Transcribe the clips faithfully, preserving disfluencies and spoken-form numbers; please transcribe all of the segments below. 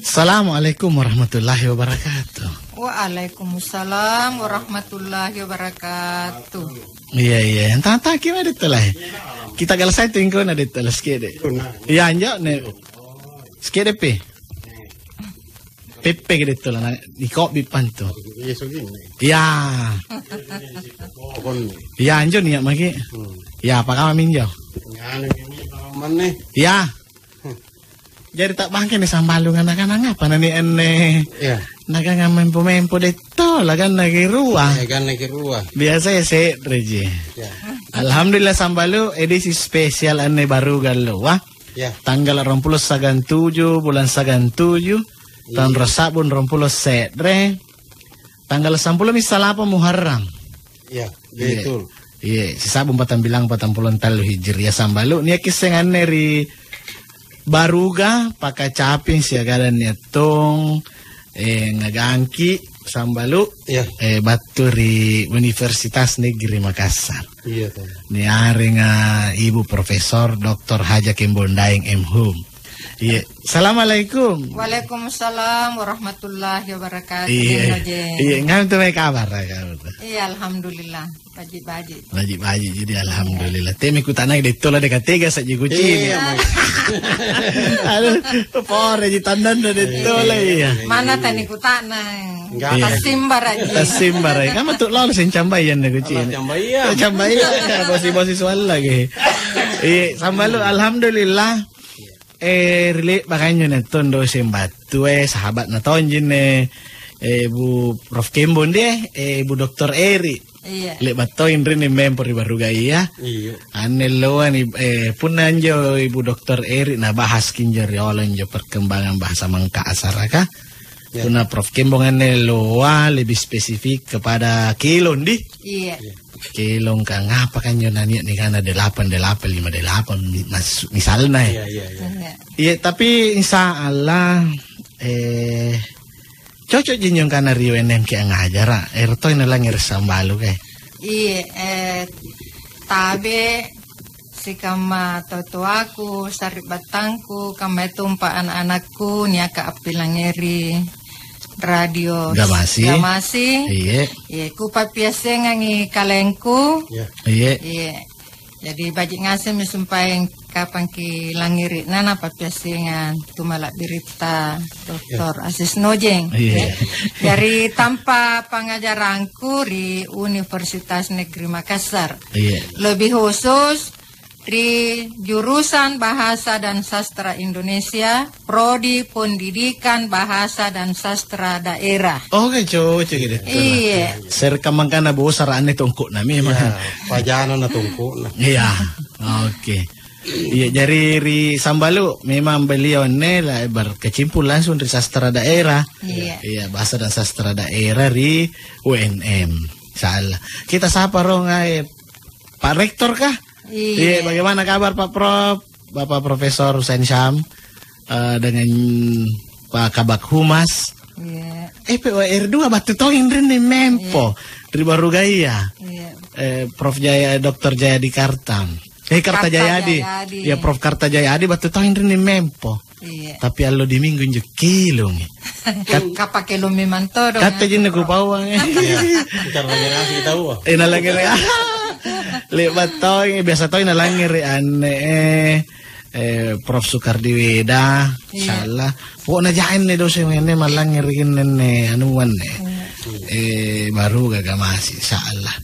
Assalamualaikum warahmatullahi wabarakatuh. Waalaikumsalam warahmatullahi wabarakatuh. Iya, iya. Entah-entah gimana itu lah. Kita galasai tingkona itu lah sikit deh. Iya, anjo nih. Sikit deh, Pi. Pepe gitu lah, nah, di kopi pantu. Iya, segini. Iya. Pokoknya. Iya, anjo niat maki. Hmm. Iya, apa kamu minjo? Nganu ini, mana? Iya. Jari tak bangke nih sambalu anak-anak apa nani enne. Iya. Nagang mempo-mempo detto, lagan nagi rua. Iya, kan nagi rua. Biasa ya se're ji. Iya. Alhamdulillah sambalu edisi spesial anne baru gallo, wah. Iya. Tanggal ruampulo sagang tuju, bulan sagang tuju, taung Iya. rua sa'bu ruampulo se're. Tanggal sampulo mi salapa Muharram. Iya, Iya. betul. Iya, sisa'bu patang bilang patang pulo tallu Hijriah sambalu. Nia' kisseng anne ri Baruga, Pakacaping, siagang nia' tong, eh, ngagangki sambalu, Iya. eh, battu ri Universitas Negeri Makassar. Iya, Tong. Niarenga Ibu Profesor Doktor Haja Kembondaeng M Hum. Iya. Assalamualaikum. Waalaikumsalam warahmatullahi wabarakatuh. Iya. Nino, Jeng. Iya, ngam tu mai kabar, kabar tu? Iya, alhamdulillah. Baji-baji. Baji-baji, jadi alhamdulillah. Temi kutana de' tola de' katega saji kucini. Iya, Mang. Aduh, pore ji tandang de' tola, iya. Mana tani kutana? Enggak. Iya. Tasimbara ji. Tasimbara. Kamu tu lolo sing cambaian de' kucini. Cambaian. Cambaian, bosi-bosi soal lagi. Iya, sambalu, alhamdulillah. Eh, rile' bakanjo nia' tong dosen battu, eh, sahaba'na tonji anne, eh, Bu Prof Kembong die, eh, Bu Doktor Eri. Iya. Le'ba' tongi rinni mempo ri Baruga iya. Iya. Anne loani, eh, punna anjo Ibu Doktor Eri nabahas kinjo riolo injo perkembangan bahasa Mangkasaraka. Ya. Punna Prof Kembong anne loa lebih spesifik kepada kelong di. Iya. Kelong ka ngapa kanjo nania' nikana delapan delapan lima delapan mi-, mas-, misalna, eh. Iya, iya, iya. Iya. Iya, tapi insya Allah, eh, cocok ji injo kana ri U N M ki angajara, ero toi nalangngere' sambalu, eh. Iya, eh, tabe' sikamma totoaku, sari'battangku, kammayatompa ana'-anakku niaka appilangngeri Radio Gamasi. Gamasi. Iya. Iya, kupappiassengangi kalengku. Iya. Iya. Iya. Jadi baji' ngasemmi sumpaeng kapangki langngeri'na napappiassengang tu mala'biritta Doktor Iya. Aziz Nojeng. Iya. Jari tampa' pangajarangku ri Universitas Negeri Makassar. Iya. Lebih khusus ri jurusan Bahasa dan Sastra Indonesia, Prodi Pendidikan Bahasa dan Sastra Daerah. Oke, cocok gitu. Iya. Serka mangkana bosara anne tongko'na memang. Iya, pajana na tongko'na. Iya, oke. Iya, jari ri sambalu memang beliau anne la berkecimpung langsung ri sastra daerah. Iya. Iya, bahasa dan sastra daerah ri U N M. Salah. Kita sapa rong, eh, Pak Rektor kah? Iya. Iya, bagaimana kabar Pak Prof? Bapak Profesor Husain Syam, eh, dengan Pak Kabag Humas. Iya. Eh, P O R dua battu tongi rinni mempo Iya. ri Baruga iya. Iya. Eh, Prof Jaya, Doktor Jayadi Kartam. Eh, Karta Kartajayadi. Jayadi. Ya, Prof Kartajayadi battu tongi rinni mempo. Iya. Tapi allo di Minggu injo kelongi. Kat- Kapake lo memang todo, Kata ya. Jinne kupauang, eh. Iya. Bukan lagi-lagi tahu. Eh, nalangngere. Le'ba' tongi, biasa tongi nalangngere anne, eh, eh, Prof Sukardi Weda, Iya. insyaallah. Pokokna jaen ne dosen anne mallangngere anne anuanne. Iya. Eh, Baruga Gamasi, insyaallah.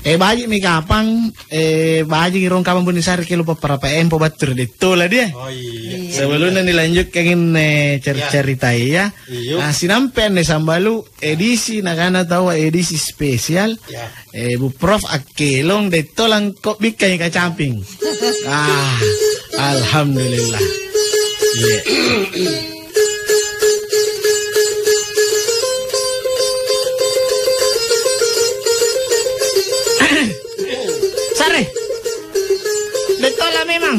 Eh, baji'mi kapang, eh, baji'mi rong kapang bunni sare kelo papparapa empo battu ri Dettola die. Oh, iya. Iya. Sebelumnya nilanjutkan ini cer-, Iya. cerita iya. Iya. Nah, sinampe anne sambalu edisi nakana taua edisi spesial. Iya. Eh, Bu Prof akkelong Dettola ko bikkai kacamping. Ah, alhamdulillah. Iya. Sare. Bettola memang.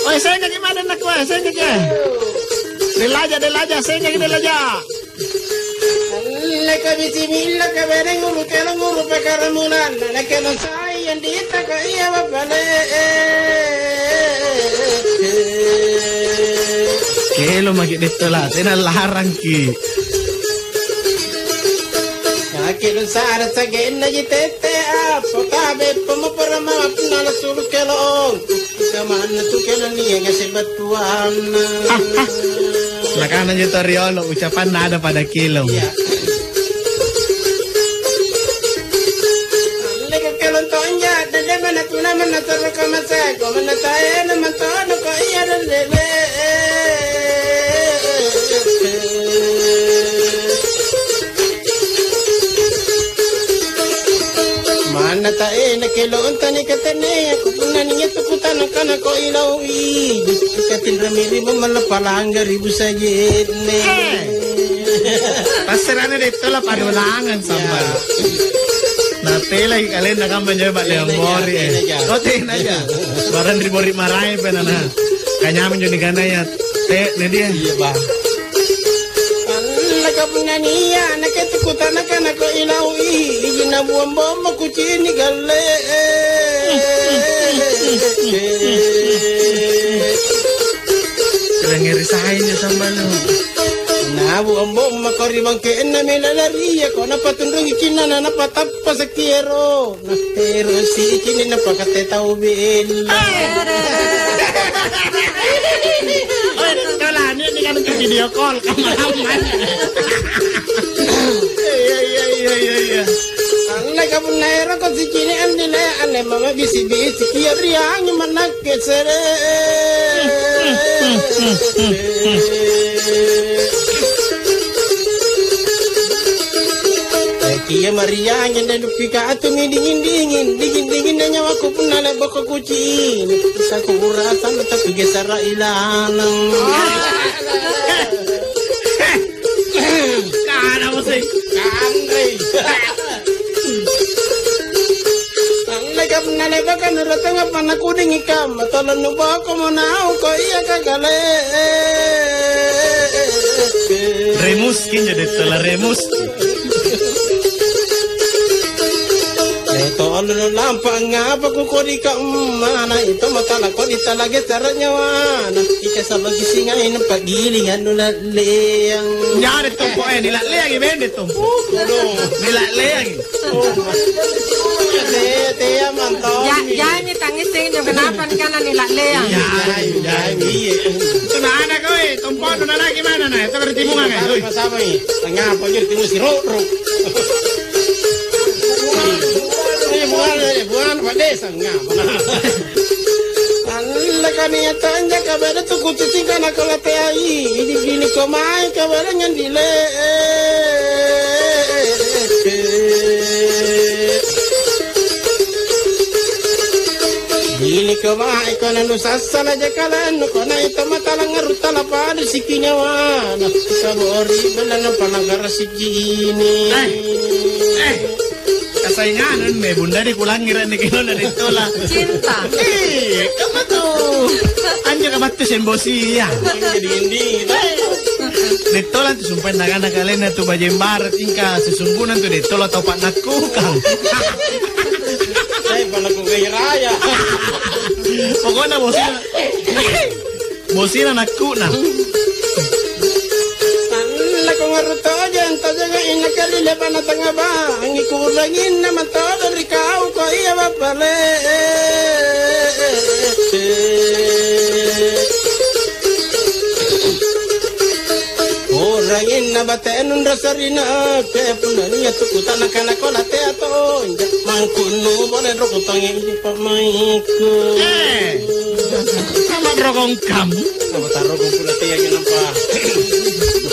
Oi, sengkaki madenna kua, sengkaki. Delaja, delaja, sengkaki delaja. Leka bicimilla kabereng ulu kelong ulu pekaramunan, leka non sayang ditaka iya bapale. Lo maki' Dettola, tena larangki'. Naki' nusara sagennaji tette, apa tabe' pamapara mama punna lasulu' kelong. Kamanna tu kelong nia'ga sebattuanna. Nakana anjo tau riolo, ucapanna ada pada kelong. Iya. Leka kelong tonja, dede mana tuna mana tarro kamaseko, mana taena mantono ko iya dan lele. Manna taena kelonta nikatenea, kupunna nia' tu kutana kana ko ilau iji, katinrami ri malla palangga ri busajenne. Eh. Passerana Dettola padolangang sambal. Ya. Napelai kalenna kamma nyawa ba'le ambori, eh. Tena ja, tena ja. Oh, tena ja. Barang ri bori maraeng penana. Kanyamang jo nikanaya. Te, ne dia. Iya, Bang. Allaka punna nia', nake tu kutana kana ko ilau iji, iji nabuang bomma kucini galle. Langngeri sahainjo sambalnu. Nabuang bomma ko ri bangkenna mela laria ko napatunrungi cinnana napatappa sakkiero. Naterusiki nia' napakate tau bella. Oi, kalani nih kan ke video call kameraman. Iya, iya, iya, iya, iya. Anne kapunna ero ko sicini andile, anne mama bisi-bisi kia riangi manna Kesere. Kia mariangi dan dupika atumi dingin-dingin, dingin-dingin dan nyawaku punna lebboko kucini. Bisa kurasa tapi gesara ilaleng. Kana musik. Kanre. Naleka, naleka nurotanga panna kudingi kamma, tolo nubokomo nauko iya kagale. Remus kinjo Dettola, remus. Tolo nulampa ngapa kukodi kammana, itu matala kodi talaga tara nyawana. Ika sabagi singai napagiling anu laleang. Nyare tompo, eh, nilaleangi bende tompo. Nilaleangi. Tea, tea, mantong. Ja-, janji tangiseng injo kenapa nikana nilaleang. Iya, iya, iya. Itu na ana koe, tompono na lagi mana na? Itu berarti bunga kan? Sama, sama, eh. Tengah apa jadi timu si Roro. Eh, bukan, eh, bukan, Pak Desa, ngapa? Allekani tanja kabere tu kucicing kana kalateai, idi bini ko mae kabere nyandile. Bini ko mae ko nanu sassala jakalannu ko nai to matalangngaru tala pada siki nyawana. Kabori belana panagara sijini. Eh, eh. Kasainganu anne, Bunda, di kulangngira anne kelonna Dettola. Cinta. Eh, kamma tu? Anjo ka battu sembosia. Dingin-dingin. Dettola tu sumpae nakana kalenna tu bajeng bara tingka sesungguhna tu Dettola tau pa'nakkukang. Saya pa'nakkukang raya. Pokokna bosina. Bosina nakku'na. Allako ngarru tojeng, tojeng inna kali lepana tanga bangi kuranginna matodo ri kau ko iya bappale. Kuranginna bate nunra sarina ke punna nia' tukutana kana kola tea tonja mangkunnu bole roko tongi pamaiku. Eh. Sama rokong kamu. Apa tarokong pula tea ke nampa?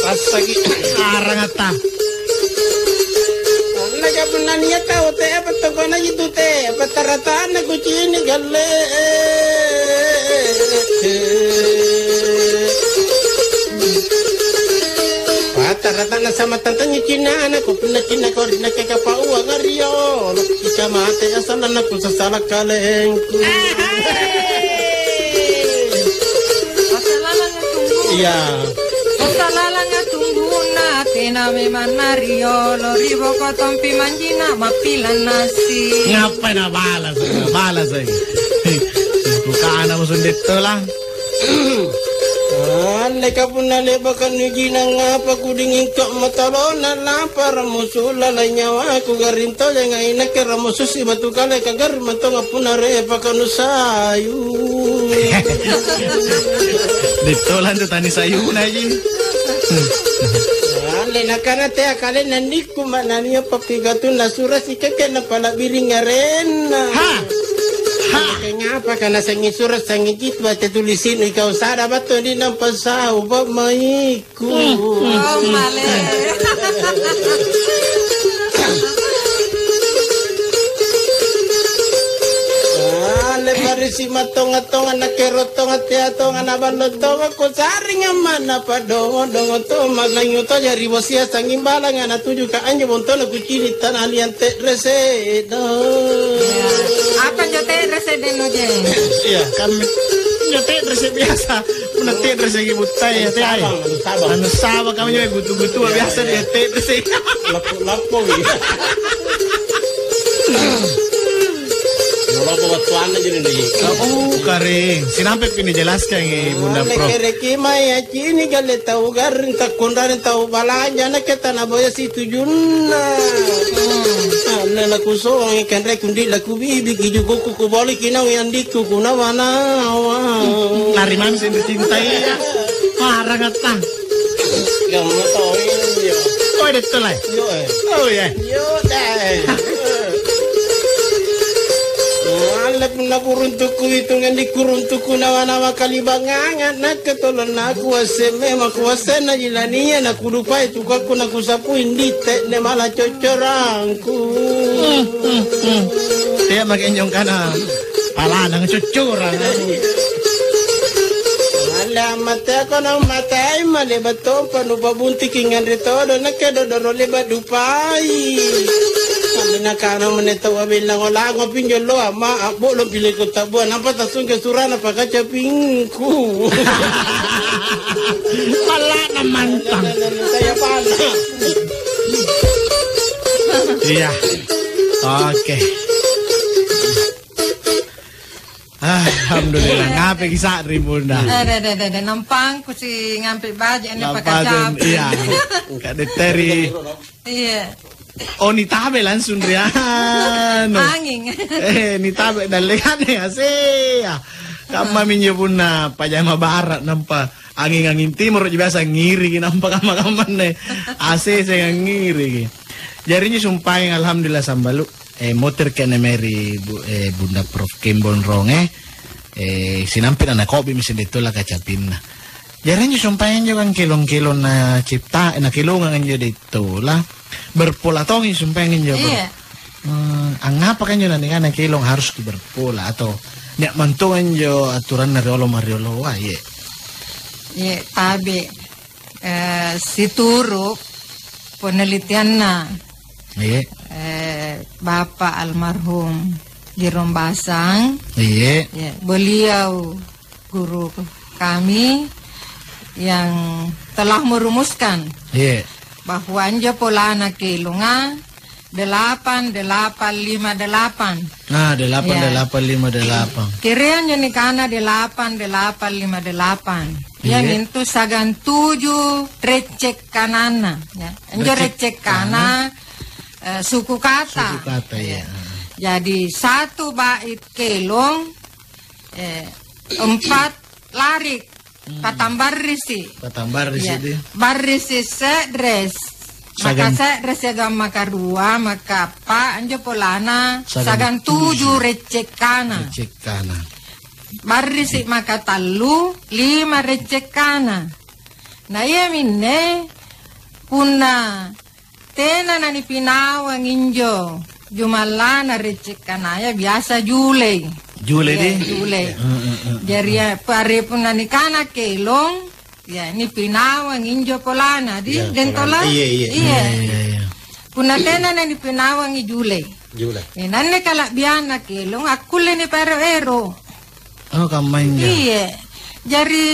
Passaki. Arang atta. Naga punna nia' tau tea apa tokona itu tea apa taratana kucini galle. Pataratana sama tantangi cinana ko punna cinna ko rinna ke kapauanga riolo. Ika mate asalana ku sasala kalengku. Pasalalanga tungguna. Iya. Pasalalanga tungguna, tena memang nariolo, ri boko tompi manjina, mappilang nasi. Ngapai nabalas, nabalas lagi. Bukana musuh Dettola. Andeka punna le'baka nuji nangngapa kudingingka matalona, lampa rammusu' lalang nyawaku, garring tojeng inakke rammusu'si batu kale, kagarring matonga punna re'paka nusayu. Dittola antu tani sayunaji. Alle nakana tea kalenna nikku ma'nania pappigatunna surasi keke napala'biring arenna. Ha! Ha! Kengapa kana sangi sura' sangi jitu ate tulisi'nu ikau sada battu di nampa sau pa'mai'ku. Oh, male. Alle parisi' mattonga-tonga nakke rottonga tea tonga naballo tonga kusa'ring amma'na padongo-dongo to ma'lanyu to jari bosia sangnging balanga natujuka anjo bontona kucini' tana liang te'rese. Apa njo te'rese denno je? Iya, kan njo te'rese biasa. Punna te'rese ki buttai ya teh ai. Sabang, anu sabang. Anu sabang kamu njo gutu-gutu biasa dia te'rese. Lappo-lappo wi. Lappo battuanna jadi nih. Oh, kare. Sinampe pi nijelaskan eh, Bunda Pro. Kere ki mai cini galle tau garring takkonrang tau balanja nakke tana boya si tujunna. Anne lakusoang ikanre kundi lakubibiki jukukku kuboliki naung andikku kunawa-nawa. Lari mami seng dicintai ya. Parang atta. Gamma toinjo. Oh, detto lai. Yo eh. Oh ya. Yo deh. Alle punna kuruntukku itungang di kuruntukku nawa-nawa kalibanganga nakke tolonna kuasse memang kuassenna jilania nakudupai tukakku nakusapui ndi te'ne mala coccorangku. Tea maki nyong kana palanang coccorang. Alla mateko na matai male batompa nu pabuntiki nganre todo nakke dodoro leba dupai. Sambil nakana mene tau abellango-lango pinjo lo ama abbolong pile kota bua nampa tasungke surana pakaca pingku. Palla'na mantang. Saya pala. Iya. Oke. Alhamdulillah, ngapeki sa'ri, Bunda? Eh, deh, deh, deh, deh, nampangku si ngampe baji' anne. Lampaten, pakacap. Iya. Kak Detteri. Iya. Oh, nitabe langsung ri anu. Anging. Eh, nitabe dallekane asea. Kamma minjo punna pajama bara' nampa anging-anging timoro' ji biasa ngiriki nampa kamma-kammanne. Asese ngiriki. Jari injo sumpaeng alhamdulillah sambalu. Eh, moterke anne mae ri Bu-, eh, Bunda Prof Kembon Ronge. Eh, sinampe na nakobi mi sende tola kacapinna. Jari anjo sumpaeng injo kan kelong-kelong na cipta, na kelongang injo dei tola. Berpola tongi sumpaeng injo ber-, iya. Hmm, angngapa kan injo na nikana kelong harus ki berpola atau nia' mantong injo aturanna riolo marioloa, ye? Ye, tabe. Eh, situru' penelitianna, iya. Eh, Bapak almarhum Jerome Basang, iya. Ya, beliau guru kami yang telah merumuskan, iya, bahwa anjo polana kelonga delapan delapan lima delapan. Nah, delapan delapan lima delapan. Kereang injo nikana delapan delapan lima delapan. Iya. Iamintu sagang tuju reccekkananna, ya. Injo reccekkana, eh, suku kata. Suku kata, iya. Jadi, satu bait kelong, eh, empat larik. Hmm. Patang barrisi. Patang barrisi. Iya. Deh. Barrisi se're. Maka sagang se're siagang maka rua, maka appa', anjo polana sagang tuju reccekkana. Reccekkana. Barrisi maka tallu, lima reccekkana. Na iaminne punna tena nanipinawang injo jumallana reccekkanaya biasa julei. Julei. Iya, deh. Julei. Heeh, heeh. Jari ya, pare punna nikana kelong, ya, nipinawang injo polana, di, iya, dentola? Polana. Iya, iya. Iya. Iya, iya, iya. Punna tena nanipinawangi julei. Julei. Eh, nanne kala'bianna kelong, akkulle nipero-ero. Oh, kamma injo. Iya. Jari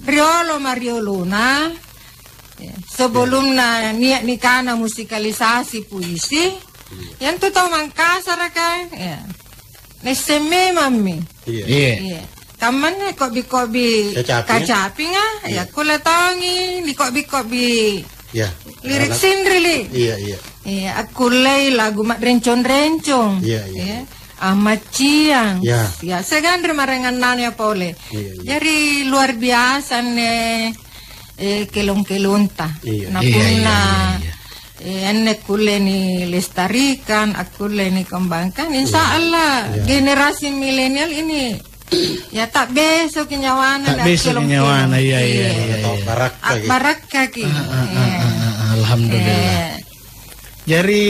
riolo mariolona, ya, sebelumna nia' nikana musikalisasi puisi, iya, yang tu tau Mangkasara kan, ya. Naisseng memammi. Iya. Iya. Iya. kammanne ko'bi-ko'bi Kacapinga? Kacapinga, ya, Iya. kulle tongi, ni ko'bi-ko'bi Iya. lirik Anak- sinrili. Iya, iya. Iya, akkullei lagu ma'rencong-rencong. Iya, iya. Ya. Ammaciang. Iya. Ya, siagang ri maraengannaya pole. Iya, iya. Jari luar biasa anne, eh, kelong-kelonta. Iya. Na Iya, punna, iya, iya, iya. eh, anne kulle nilestarikan, akkulle nikembangkan, insya Iya. Allah Iya. generasi milenial ini ya ta'besoki nyawana. Ta'besoki nyawana, iya, iya, iya, iya. Atau barakka gitu. Barakka ki. Ah, ah, ah, Iya. ah, ah, alhamdulillah. Eh. Jari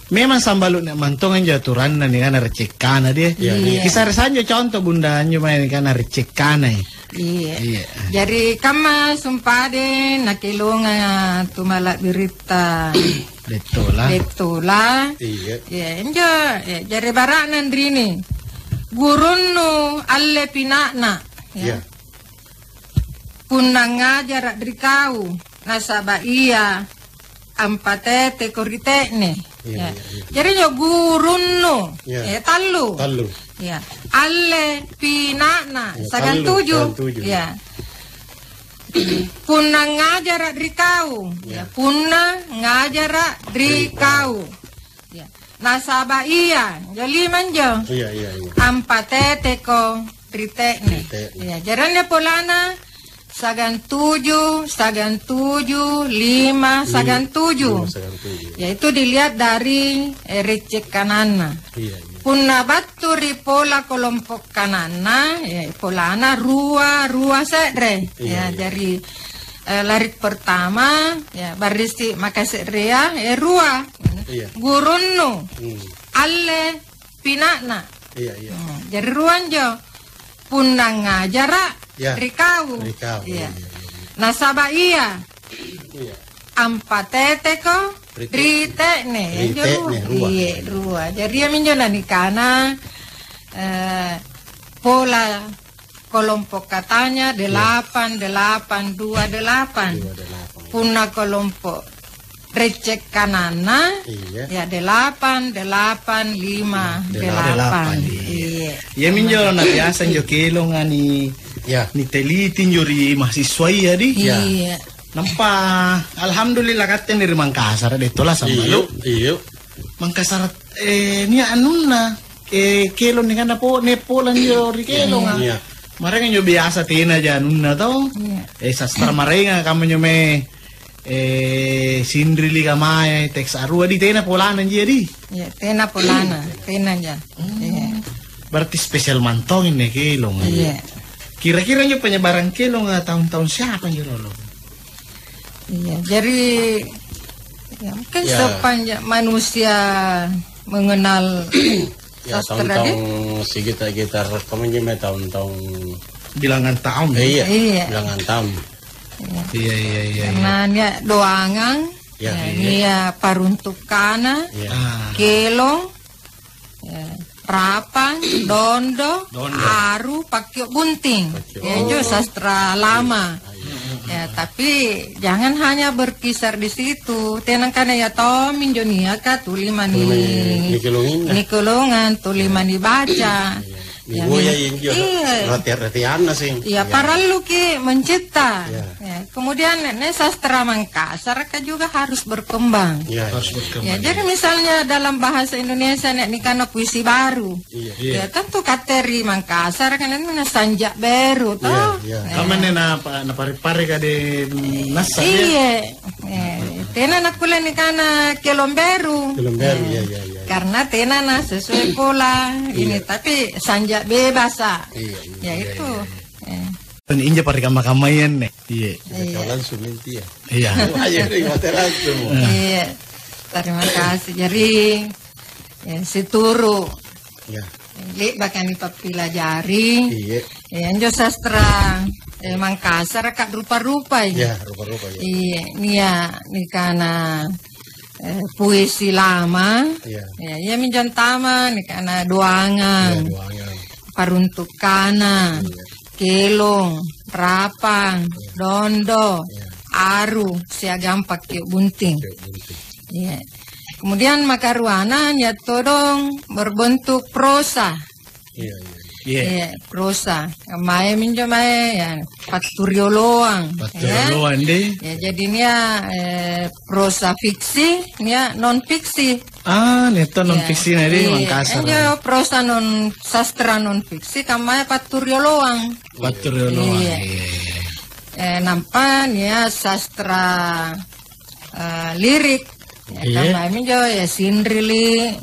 memang sambalu' nia' mantong anjo aturanna nikana recekkana dia. Iya, iya. Kisare sanjo contoh Bunda anjo mae nikana recekkana, eh. Iya. Iya. Jari kamma sumpade nakelonga tu mala'biritta Bettola. Bettola. Iya. Ya, injo, ya, jari bara'na anrini. Gurunnu alle pina'na, ya. Iya. Punna ngajara' ri kau, nasaba' ia ampateteko ri te'ne. Iya, Ya. iya, iya. Jari injo gurunnu, Iya. eh, tallu. Tallu. Ya. Alle pina'na, Iya, sagang tallu, tuju. Sagang tuju. Ya. Punna ngajara' ri kau, Iya. ya, punna ngajara' ri Ri kau. kau. Ya. Nasaba' ia, injo lima injo. Iya, iya, iya. Ampateteko ri te'ne. Ri te'ne. Ya, jari anne polana sagang tuju, sagang tuju, lima, Lima, sagang tuju. lima, sagang tuju. Ya, itu dilihat dari, eh, recek kananna. Iya, iya. Punna battu ri pola kolompo' kananna, ya, polana rua, rua se're. Iya, Ya, iya. jari, eh, lari pertama, ya, barrisi' maka se'rea, eh, rua. Iya. Gurunnu, Hmm. alle pina'na. Iya, iya. Hmm, jari rua injo. Punna ngajara' Ya. ri kau. Ri kau, Iya. iya, iya, iya. Nasaba' ia Iya. ampateteko Ri te-, ri te'ne, ri injo te'ne, rua. rua. Iya, rua. Jari iaminjo nanikana, eh, pola kolompo' katanya Iya. delapan, delapan, dua, delapan. Dua, delapan. Punna kolompo' recek kananna, Iya. ya, delapan, delapan, lima, Delapan. delapan. Delapan, iya. Iya. Iaminjo na biasa injo kelonga ni-, Iya. niteliti injo ri mahasiswaya, di. Iya. Iya. Nampa, alhamdulillah, katte ni ri Mangkasara', Bettola, sambalu'. Iyo, iyo. Mangkasara', eh, nia' anunna, eh, kelong nikana po-, ne pola injo ri kelonga. Iya. Maraenga injo biasa tenaja anunna to. Iya. Eh, sastra maraenga kamma injo mae, eh, sinrili kamaya, teks arua di, tena polana injia di. Iya, tena polana, tenaja. Hmm. Iya. Berarti spesial mantong ini kelong. Iya. Kira-kira injo penyebaran kelong, eh, tahun-tahun siapa injo lolo? Iya, jadi, ya, mungkin Ya. sepanjang manusia mengenal Ya, sastra, tahun-tahun deh. sekitar-sekitar, kamu injo mae tahun-tahun Bilangan tahun. Eh, iya, Iya. bilangan tahun. Iya. Iya, iya, iya, iya. Karena nia' doangang, Ya. ya, Iya. nia' paruntukana, Iya. Ah. kelong, ya, rapang, dondo, Dondo. aru, pakkio' bunting. Pakkio'. Ya, itu Oh. sastra lama. Iya, iya. Ya, tapi jangan hanya berkisar di situ. Tenang kana ya tomminjo niaka tuli mani Tuli nikelonginna. nikelongang, tuli Iya. mani baca. Iya. Ya, Niboya mem-, injo iya. rate-rateanna seng. Iya, Iya. paralluki mencipta. Iya. Ya, kemudian ne sastra Mangkasar ka juga harus berkembang. Iya, Harus iya. berkembang, Ya, jadi iya. misalnya dalam bahasa Indonesia nek nikana puisi baru. Iya. Iya. Ya, tentu katte ri Mangkasar kan ini nasanja' beru to. Iya, iya. Ya. Kamma anne napa-, napare-pare kade nassa dia. Iya. Eh, tena nakkulle nikana kelong beru. Kelong beru, Eh, iya, iya, iya. karena tena na sesuai pola ini, Iya. tapi sanja' bebasa. Iya, iya. Ya Iya, itu. iya, iya. Eh. Ini injo pare kamma-kammaya anne. Iya. Iya. Kau langsung inti ya. Iya. Ayo nih, mate langsung. Iya. Terima kasih. Jadi, ya, situru. Ya. Le'baka nipappilajari. Iya. Ya, injo sastra, eh, Mangkasara ka rupa-rupa ya. Ya, rupa-rupa ya. Iya, nia' nikana, eh, puisi lama. Iya. Ya, iaminjo antama nikana doangang. Iya, doangang. Paruntukana, Iya. kelong, rapang, Iya. dondo, Iya. aru, siagang pakkio' bunting. Pakkio' bunting. Iya. Kemudian makaruana nia' todong berbentuk prosa. Iya, iya, iya. Iya. Iya, prosa. Mae minjo mae, ya, patturioloang, ya. Patturioloang, deh. Ya, jadi nia, eh, prosa fiksi, nia non fiksi. Ah, nia to non fiksi, nah, deh, iya. Mangkasara. Injo prosa non, sastra non fiksi, kammae patturioloang. Patturioloang, iya. Iya. Eh, nampa nia sastra, eh, lirik. Ya, iya. Kammae minjo, ya, sinrili,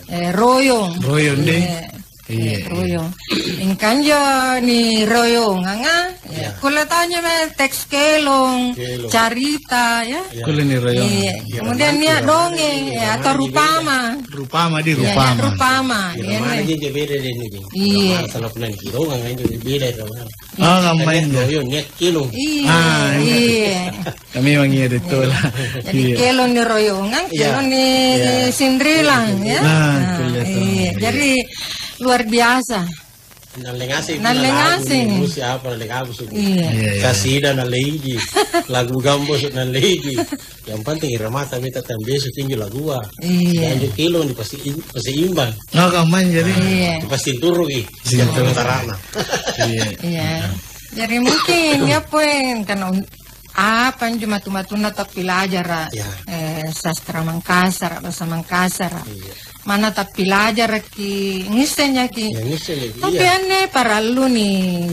eh, royong. Royong, deh. Iya. Iya, iya, iya, royong. Mingka anjo niroyonganga, ya, iya, kulle tonji mae teks kelong, kelong, carita, ya. Iya. Kulle niroyong. Iya. Iya, kemudian nia dongeng, iya, atau rupama. Rupama, di rupama. Iya, rupama. Iya, iya, mana nih. Iya. Mana salah pernah kironganga itu beda sama. Oh, iya, kammaja. Royong, nia kelong. Iya, ah, iya. Iya. Kami memang iya, betul. Jadi, iya, kelong niroyongang, iya, kelong ni, iya, sinrilang, ya. Nah, nah, kulle to. Iya. Iya. Jadi, luar biasa. Nalle ngaseng, nalle ngaseng. Musik apa, nalle ngaseng. Iya. Iya, iya. Kasida nalle iji. Lagu gambus nalle iji. Yang penting ira mata mita tambeseki injo lagua. Iya. Anjo kelong dipasi-, paseimbang. Nah, kammaja jadi. Iya. Dipasituruki. Pasituruki. Jangan tarana. Iya. Iya. Jadi mungkin ya, poeng, karena un-, apa injo matu-matunna tappilajara, ya, eh, sastra Mangkasara, bahasa Mangkasara. Iya. Manna tappilajaraki, ngissenjaki. Ya, ngissenjaki, tapi iya, anne parallu nipipahangi,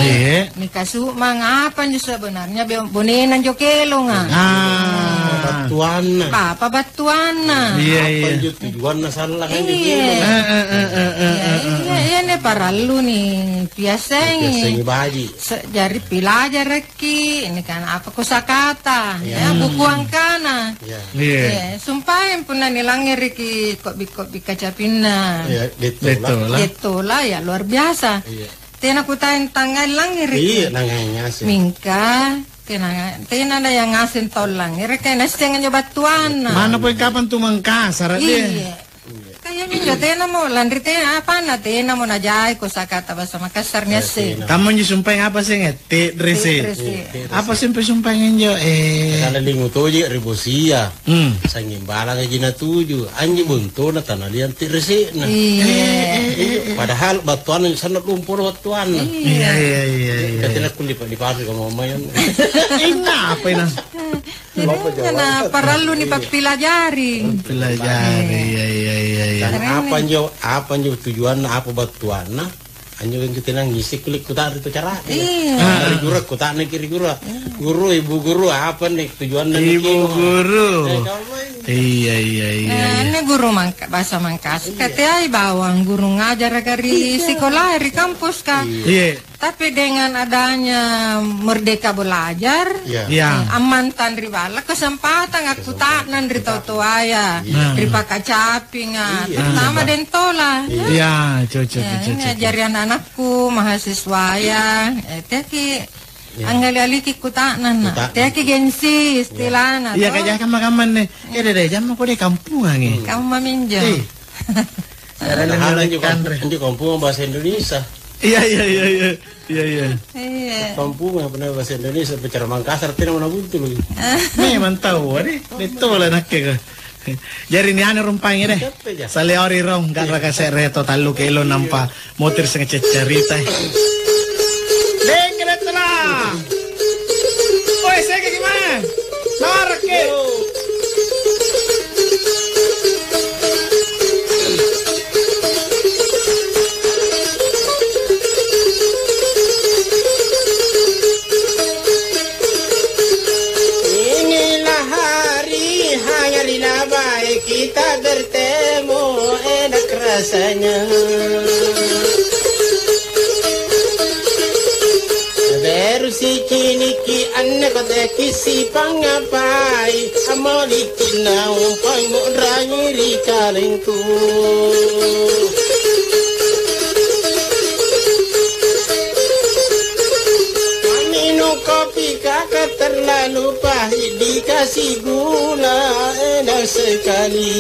iya, nikasumang apa injo sebenarnya be-, bonena injo kelonga. Ah. Battuanna. Apa battuanna? Iya, apa, iya, injo tujuanna sallang anjo kelonga. Iya. Eh, eh, eh, eh, eh, eh, eh. Iya, iya, iya, anne parallu nipiassengi. Nipiassengi baji. Se-, jari pilajaraki, ini kan apa kosakata, iya, ya, buku angkana. Iya. Iya. Eh, sumpaeng punna nilangngereki kobbi-kobbi kacapinna. Iya, dettola. Dettola. Dettola, ya, luar biasa. Iya. Tena kutaeng tangngai langngereki. Iya, nangai ngaseng. Mingka, tena, tena ada yang ngaseng tau langngereki, naisseng anjo battuanna. Mana pole kapang tu Mangkasara, deh. Iya. Kayaknya minjo tenamo, lanri tena, apanna tenamo najai kosakata bahasa Makassar niasseng. Eh, tena. Kammanjo sumpaeng apa seng, eh? Te'rese. Te'rese. Apa sempe sumpaeng injo, eh? Karena lingu toje ri bosia. Hmm. Sangnging balangaji natuju. Anjo bontona tanaliang te'rese'na. Iya. Eh, eh, eh, eh. Padahal battuanna sanna' lompo battuanna. Iya, iya, iya, iya, iya. Katena kulli pa-, dipake kamma-kammaya. Inna apa ina? Jadi, na parallu nipappilajari. Pilajari, iya, iya, iya, iya. Dan apa njo, apa njo tujuanna, apa battuanna? Anjo kan kita nang ngisi kulit kuta ri tu cara. Iya. Ah. Ri guru, kutana ki ri guru. Iya. Guru, ibu guru, apa nih tujuanna niki? Ibu guru. Eh, kamu main. Iya, iya, iya, nah, iya. Ini guru Mangka-, bahasa Mangkasar. Iya. Kateai bawang guru ngajar ka ri sikola, ri kampus ka. Iya. Tapi dengan adanya Merdeka Belajar, iya, iya, ammantang ri balla, kesempatan akkuta'nang ri tau toaya, iya, ri pakacapinga, iya, terutama dentola. Iya, cocok, iya, cocok, ini cocok. Ajari anak-anakku, mahasiswaya, eh, teaki, iya, angngali-aliki kuta'nang, na. Kuta'nang. Teaki gengsi, iya, istilahna, iya, toh. Kayak kamma-kamma nih. Eh, deh, deh, jamma kok deh kampungang, eh. Kamma minjo. Eh. Padahal anjo kamp-, anjo kampungang bahasa Indonesia. Iya, iya, iya, iya. Iya, iya. Iya. Kampungang pernah bahasa Indonesia, bicara Mangkasar, tena mana buntu lagi. Memang tahu, ade. Betul lah nakke ka. Jari ni anu rumpangi deh. Siapa ja? Saleori rong, gak raka se're to tallu kilo nampa motor seng ceccerita. Deng, kena telah. Oi, saya gimana? Marke. Inilah hari hanya lina baik kita bertemu, enak rasanya. Baru siciniki anne koteki sipangngapai, ammoliki naung pangngu'rangi ri kalengku. Minum kopi kakak terlalu pahit, dikasih gula enak sekali.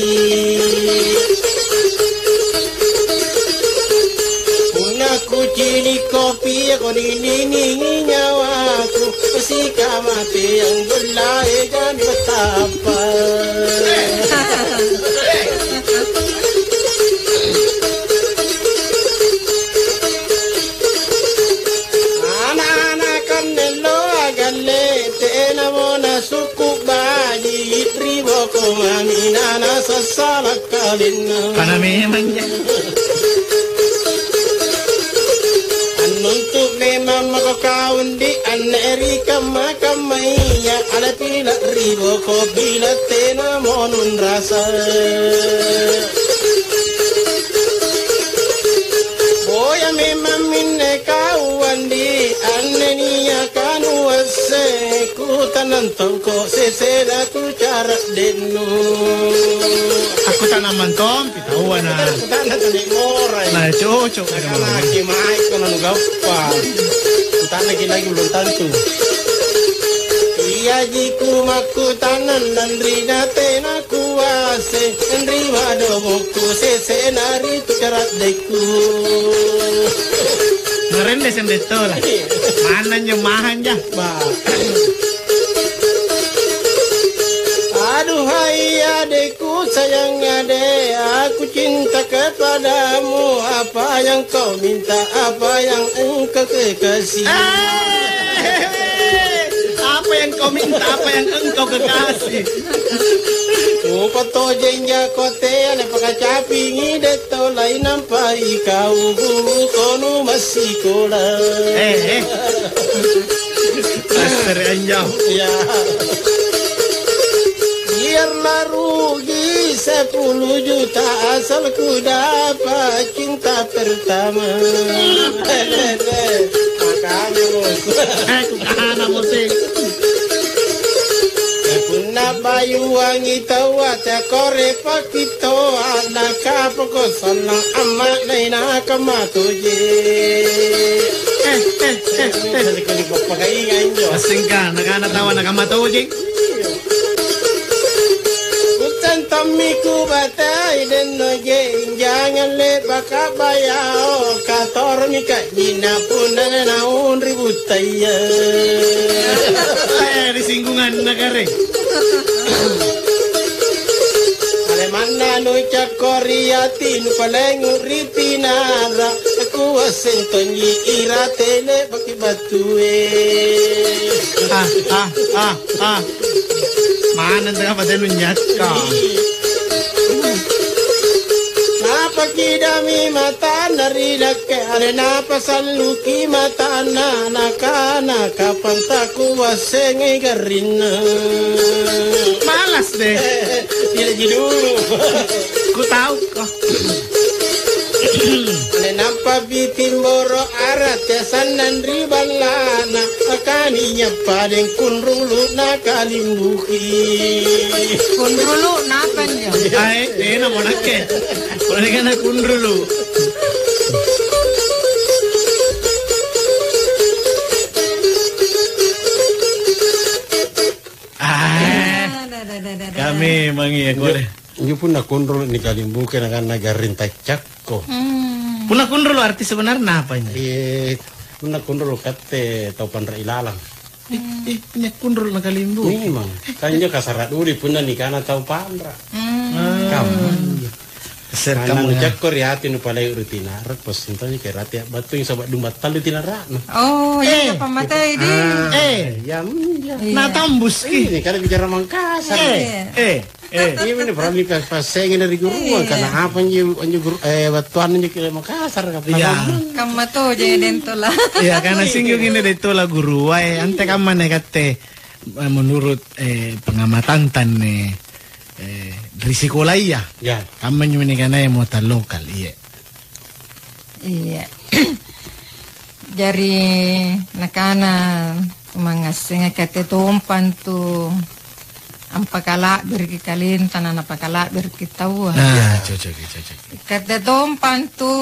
Punna kucini' kopi, kuniningi nyawaku, sikamateang bellai jani betapa. Sassala' kalenna. Kana memang, ja. Annuntu' memang mako kau ndi anne ri kamma-kammaya, ale pila' ri boko, pila' tena monung rasa. Boya memang minne kau andi anne niaka nuasse, kutanang tongko sesena tu cara dennu. Aku tanang mantong, pitaua na. Kutana tuli morai. Na cocok. Nakana ki mai kono nugappa. Kutana ki lagi belum tentu. Iaji ku makkutana nanrina tena kuasse, ri wadomokku sesena ri tu cara dekku. Ngarende sendettola. Mana nyo mahanja. Ba. Aduhai adekku sayang ade, aku cinta kepadamu, apa yang kau minta, apa yang engkau kekasih. Eh, apa yang kau minta, apa yang engkau kekasih. Kupatojeng jako teane pakacapingi detto lainampa ikau guru konu massikola. Eh, eh. Assere anjo. Ya. Biarlah rugi sepuluh juta asal ku dapat cinta pertama. Makanya, Bos. Eh, kukana, Bos, eh. Eh, punna bayuangi taua, teakore pakitoa, nakapoko sallang amma'na inaka matoje. Eh, eh, eh, eh. Jadi kali pappakainga injo. Massingka, nakana taua nakana matoje. Kuccang tommi kubatai denno jenjangang le'baka bayao, katoromi ka'jinna punna naung ri buttaya. Eh, ri singgunganna kare. Alemanna nucakko ri ati, nupalengu ri tinara, kuasseng tonji irate le'baki battue. Ah, ah, ah, ah. Maneng tengah batenu nyakka. Napakidami matanna ri nakke, are napasalluki matanna, nakana, "Kapang takuassengai garrinna." Malas deh. Tidak ji dulu. Ku tahu kok. Nampa bitimboro arate sannang ri ballana, akani nyappadeng kunrulu nakalimbuki. Kunrulu napa njo? Ae, tena mo nakke. Pole kana kunrulu. Ah. Kami mangi ya kore. Injo punna kunrulu nikalimbuki nakanna garring taccakko. Hmm. Punna kunrulu arti sebenarnya apa ini? Eh, punna kunrulu katte tau panra ilalang. Eh, eh, punna kunrulu nakalimbuki. Memang. Kan injo kasara duri punna nikana tau panra. Hmm. Kamu. Ser kamu ya. Cakko ri ati nupalai ri tinara, possinto ni ke rati battu saba dumba tallu tinarana. Oh, iya. Eh. Apa matai di? Ah, eh. Ya, iya. Iya. Natambus ki. Ini kan bicara Mangkasar. Eh, eh. Eh. Iya, ini berani pas, pas saya ngene ri guru, iya. Karena apa nji, nji guru, eh, battuanna nji ke Makassar, ka. Iya. Kamma to, jadi dentola. Iya, karena singgung ini dentola guru, eh, ante kamma ne katte, eh, menurut, eh, pengamatan tanne, eh, ri sikolaya. Ya. Kamma nji meni kanaya muatan lokal, iya. Iya. Jari nakana mangngassenga katte tompa antu ampakala'biriki kalenta na napakala'biriki taua. Nah, cocok, cocok. Katte tompa antu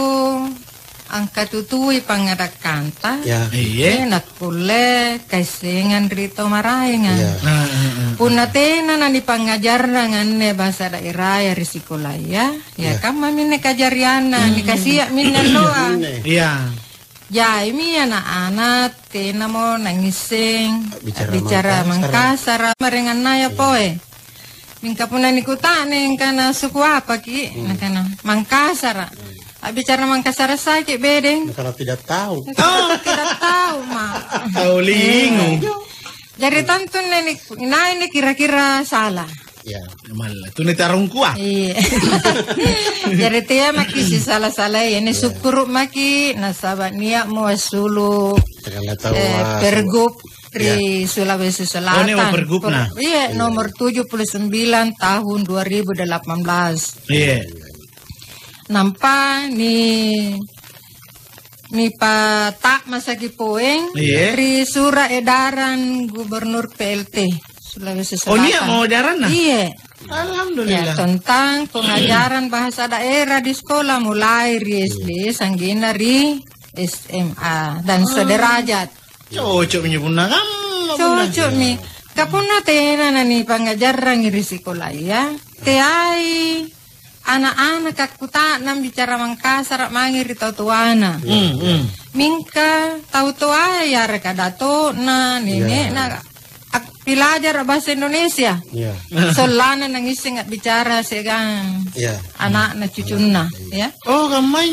angkatutui pangngadakkanta. Ya. Iya. Eh, nakkulle kaissengang ri tau maraenga. Iya. Ah, ah, ah. Punna tena nanipangngajarrang anne bahasa daerah ya ri sikolaya, ya, iya, kamma minne kajarianna, hmm, nikasia minne alloa. Minne. Iya. Jaimi ana'-ana' tenamo nangisseng bicara, bicara Mangkasara. Mangkasara, marengannaya, iya, poe. Mingka punna nikuta'nang kana suku apaki', hmm, nakana, "Mangkasara." Hmm. A'bicara Mangkasara saki' bedeng. Nakana tidak tahu. Oh, tidak tahu, Ma. Tau lingu. Eh, jari tantu neni-, nai ni kira-kira salah. Iya. Malla. Tuni tarungkua. Iya. Jari tea maki sisala-salai. Ini sukkuru' maki nasaba' nia'mo assulu, eh, pergub ri Sulawesi Selatan. Oh, ini pergubna? Per-, iya, nomor tujuh puluh sembilan tahun dua ribu delapan belas. Iya. Nampa ni nipata'masaki poeng ri sura' edaran Gubernur P L T Sulawesi Selatan. Oh, nia' mo edaranna? Iya. Alhamdulillah. Ya, tentang pengajaran bahasa daerah di sekolah, mulai ri S D, sanggenna ri S M A dan sederajat. Cocok mi punna kamma punna. Cocok mi. Ka punna tena nanipangajarrangi ri sekolaya, teai ana'-ana' kakkuta'nang bicara Mangkasara' mange ri tau toana. Hmm, hmm. Mingka tau toaya yareka dato'na, nene'na, ak-, pilajara' bahasa Indonesia. Iya. Sollanna nangisseng a'bicara siagang ana'na, cucunna, ya. Oh, kammai.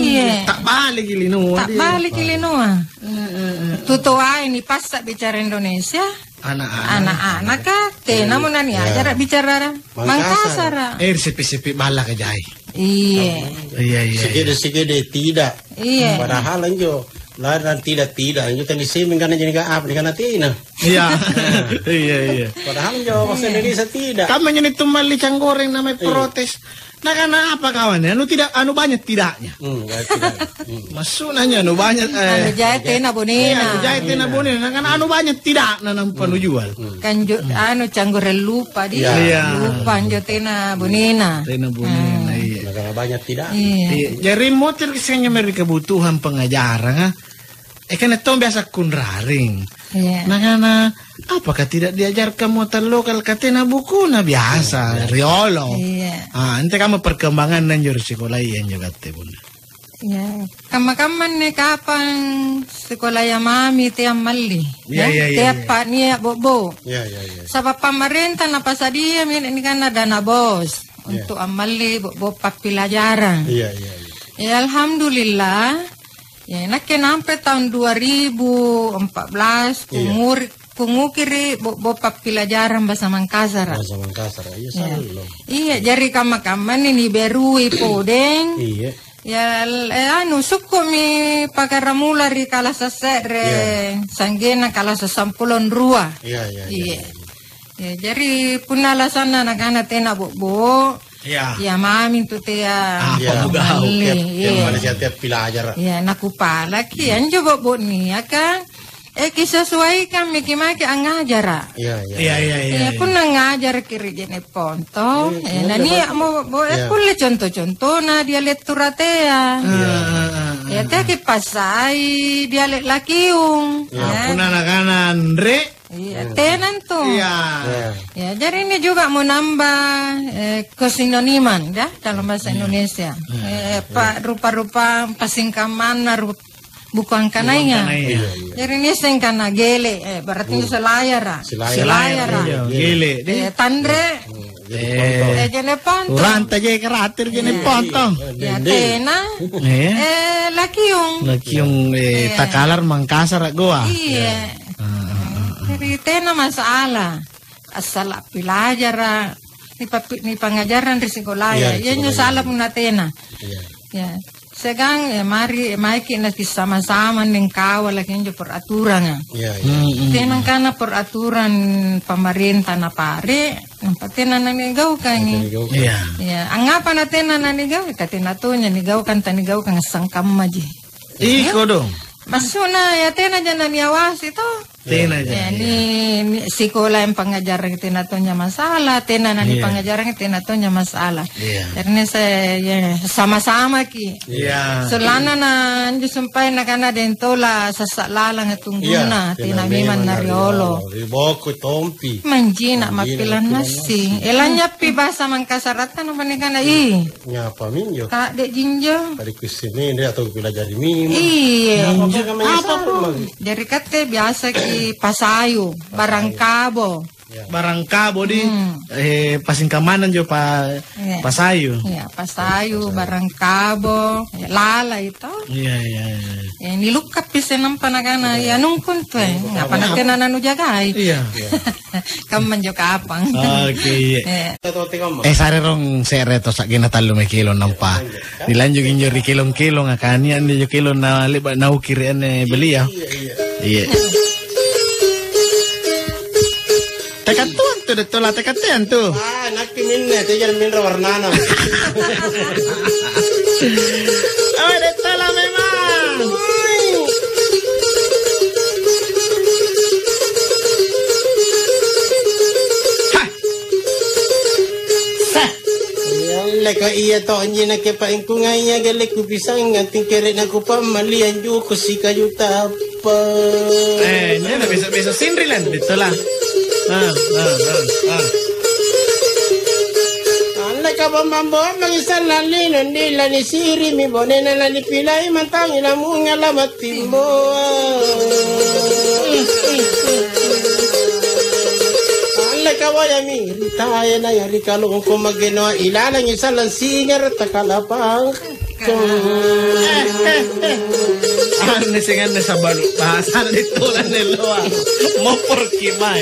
Iya. Ta'baliki linoa dia. Ta'baliki linoa. Eh, eh, eh. Tutoai nipassa' bicara Indonesia. Ana'-anaka, tenamo naniajara' bicara Mangkasara'. Eh, ri sepi-sepi ballaka jai. Iya. Iya, iya, iya. Sikidi-sikidi tidak. Iya. Padahal anjo, larang tidak-tidak, anjo kan disemeng kana jenika apa, nikana tena. Iya. Iya, iya. Padahal anjo bahasa Indonesia tidak. Kamma anjo nitummalli canggoreng namanya protes. Nakana apa kawan? Anu tidak, anu banyak tidaknya. Hmm, banyak tidak. Hmm. Maksudnya anu banyak, eh, anu jai tena bonena. Iya, anu jai tena bonena. Nakana anu banyak tidakna nampa nujual. Hmm. Kanjo, anu, canggoreng lupa dia. Iya. Lupa anjo tena bonena. Tena bonena, iya. Nakana banyak tidak. Iya. Iya, jari motor kisahnya meri kebutuhan pengajaran, ah. Eh, kan tong biasa kunraring. Iya. Nakana, "Apakah tidak diajarkan muatan lokal?" Ka tena bukuna biasa, riolo. Iya. Ah, ente kamma perkembanganna anjo ri sikolaya anjo katte, Bunda. Iya. Kamma-kamma anne kapang sikolaya mami tea malli. Iya, iya, iya, iya. Tea pa nia' bo'bo. Iya, iya, iya. Saba' pamarenta napasadiami nikanna dana bos untuk ammalli bo'bo pappilajarang. Iya, iya, iya. Ya, alhamdulillah. Ya, nakke nampe taung dua ribu empat belas, iya, kunguri-, kungukiri bo-, bo pappilajarang bahasa Mangkasara. Bahasa Mangkasara, iya, iya, sallo. Iya, jari kamma-kammani niberui podeng. Iya. Ya, l-, eh, anu, sukku'mi pakkaramula ri kalasa se're, iya, sanggenna kalasa sampulo rua. Iya, iya, iya, iya. Iya. Ya, jari punna alasanna nakana tena bo'bo, iya, iya mami tu tea. Apa, iya, mau gaul? Malli, tiap, tiap, iya, manusia tiap pilajara. Iya, nakupalaki, hmm, anjo bo'bo niaka, eh, kisesuaikan maki' maki' angngajara. Iya, iya. Iya, iya, iya, iya, iya. Punna ngajaraki ri Je'ne' Pontong, iya, eh, iya, nania'mo bo'bo, eh, iya, kulle conto-contona dialek Turatea. Iya. Ah, ah, ah, ah. Iya, teaki passai dialek Lakiung. Iya. Eh. Punna nakana anre, iya, hmm, tena antu. Iya. Iya. Ya, jadi ini juga mau nambah, eh, kesinoniman, ya, dalam bahasa, iya, Indonesia. Iya. Eh, pa-, rupa-rupa pasingkamanna, ru-, buku angkanaya. Buku angkanaya. Iya, iya. Jadi ini sengkana gele, eh, berarti, hmm, selayara. Selayara. Selayara. Iya, gele. Eh, tanre. Hmm. Eh, Je'ne' Pontong. Uranta je karatir Je'ne' Pontong. Iya. Ya, tena. Eh. Eh, Lakiung. Lakiung, eh, iya, takalar Mangkasara goa. Iya. Ah, ah, ah, ah. Jadi tena masalah. Assala' pilajara, nipappi-, nipangajarang ri sikolaya. Iya, ri sikolaya. Iya, njo sala punna tena. Iya. Ya. Siagang, eh, mari, eh, maeki' nakissama-sama nengkawa laki injo peraturanga. Iya, iya. Hmm, hmm. Tena angkana peraturan pamarenta napare', nampa tena nanigaukangi. Tena nigaukangi. Iya. Iya, angngapa na tena nanigaukangi? Ka tena tonya nigaukang, tanigaukang assangkammaji. Iko dong. Maksudna, ya, tenaja naniawasi to. Tenaja. Ya, ni, ni sikola yang pangajarang tena tonya masalah, tena nani, iya, pangajarang tena tonya masalah. Iya. Karena saya, ya, sama-samaki. Iya. Sollanna na anjo sumpae nakana dentola sassa' lalang tungguna, iya, tena memang nariolo. Riboko tompi. Manjina mappilannassi. Elanyappi bahasa Mangkasaratta napanikana, ih. Nyapa minjo? Ka'de' jinjo. Tadi kuisseng mende atau kupilajari mimo. Iya. Apa, apa, apa, apa? Jari katte biasaki pasayu, barangkabo. Ya. Barangkabo di, hmm, eh, pasingkamanna injo pa-, iya, pasayu. Iya, pasayu, pasayu, barangkabo, ya, lalai to. Iya, iya, iya. Ya, Nilukkappi isse nampa nakana, "Iya, nungkung tu, eh. Apa nakke nananujagai?" Iya. Kammanjo kapang. Oke, iya. Eh. Eh, sare rong se're to sa'genna tallu mae kilo nampa. Nilanjut injo ri kelong-kelong, akania anjo kelong na le'ba' nauki ri anne belia. Iya, iya. Iya. Tekattuang tu, Dettola, tekatteang tu. Ah, nakke minne, teja minro warnana. Oh, Dettola memang. Hah. Sah. Iya, leka iya to anjina ke paingkunga iya gele kupisang nganting kere na kupammaliang juku sikaju tap. Eh, nyana bisa-bisa sinri lan, betul lah. Ah, ah, ah, ah. Alleka bombang-bombangi sallang lino, ndilla nisirimi bonena nanipilai mantang ilamunga lama timbo. Alleka wayami ritaena ya ri kalungku magenoa ilalangi sallang singara takalapang. Anne seng anne sabalu bahasa anne tola anne loa. Moporki mae.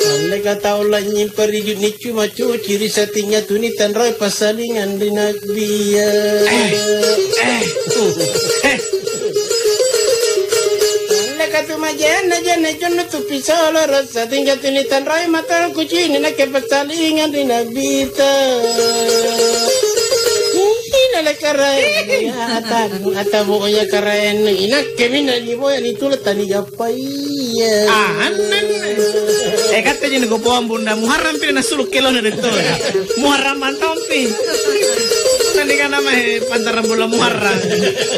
Anne ka tau lanynying pariju nicuma cuci ri satinga tuni tanroi passalingang ri nabbia. Eh, eh, eh. Anne ka tu majenna jenne junnu tu pisoloro satinga tuni tanroi matang kucini nakke passalingang ri nabbia. Ih, nala karaennu, ya, atamu, atamu, oh, ya, karaennu. Inakke minna niboya nitula tanigappaya. Ah, anne. Eh, katte ji nikupoang bunda Muharram pi nasulu kelona detto. Muharram mantompi. Tandikana mae pantarang bulan Muharram.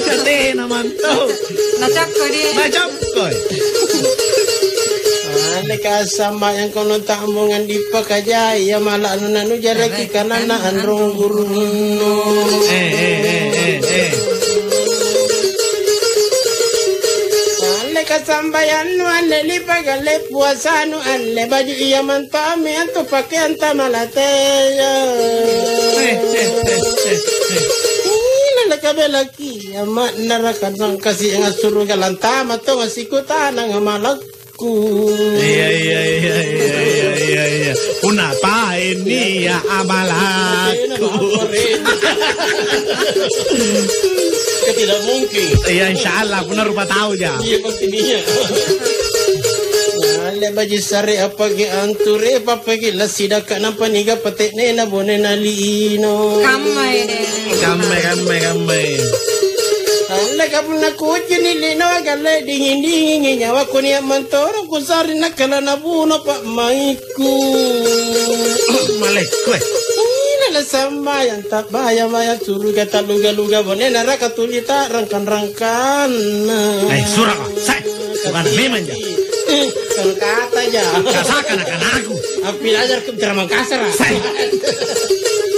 Katena manto. Nacakko di. Nacakko. Anne kasambayang kono ta'mongang dipakajai, ya mala anu nanujaraki kanana anrong gurunnu. Eh, eh, eh, eh, eh. Anne kasambayannu, anne lipagalle puasanu, anne baju iya mantami antu pakeanta malateya. Eh, eh, eh, eh, eh. Ih, nalakabela Iya, ma'nara kanang kasi angassuruga lantama tonga sikutanang amalakku. Iya, iya, iya. Punna paennia amalakku. Kan tidak mungkin. Iya, insya Allah, punna rupa tau ja. Iya, pasti nia. Alle baji sare apagi anture, papagi lasidaka nampa niga pate'nena bonena lino. Kammai deh. Kammai, kammai, kammai. Alleka punna kucini lino galle dinging-dingingi nyawaku nia' mantoro kusare nakkala nabuno pa'maikku. Malekko, eh. Ina la sambayang tabbaya-baya suruga taluga-luga bonena raka tuli ta'rangkang-rangkanna. Eh, suraka, sai. Bukan memang ja. Kan kata ja. Kasaka na kanaku. Appilajarku bicara Mangkasara. Sai.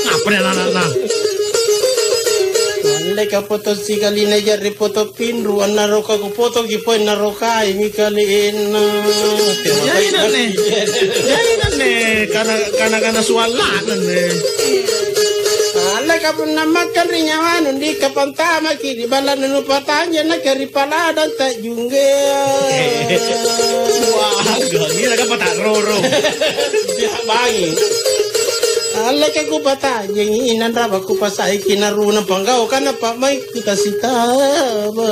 Apa nih anak-anak? Alleka foto sikalina jarri foto pinru, annaroka kufotoki poi narokai mi kalenna. Jai nanne. Jai nanne. Kana, kana, kana suallana ne. Alleka punna makkang ri nyawanu, ndi kapantamaki ri balla nupatanja nakke ri paladang tajunggea. Wah, gila, gila, kan patarroro. Dia bangi. Alleka kupatanjengi, nanraba kupasaiki narunang panggaukanna pa'maikku tasitaba.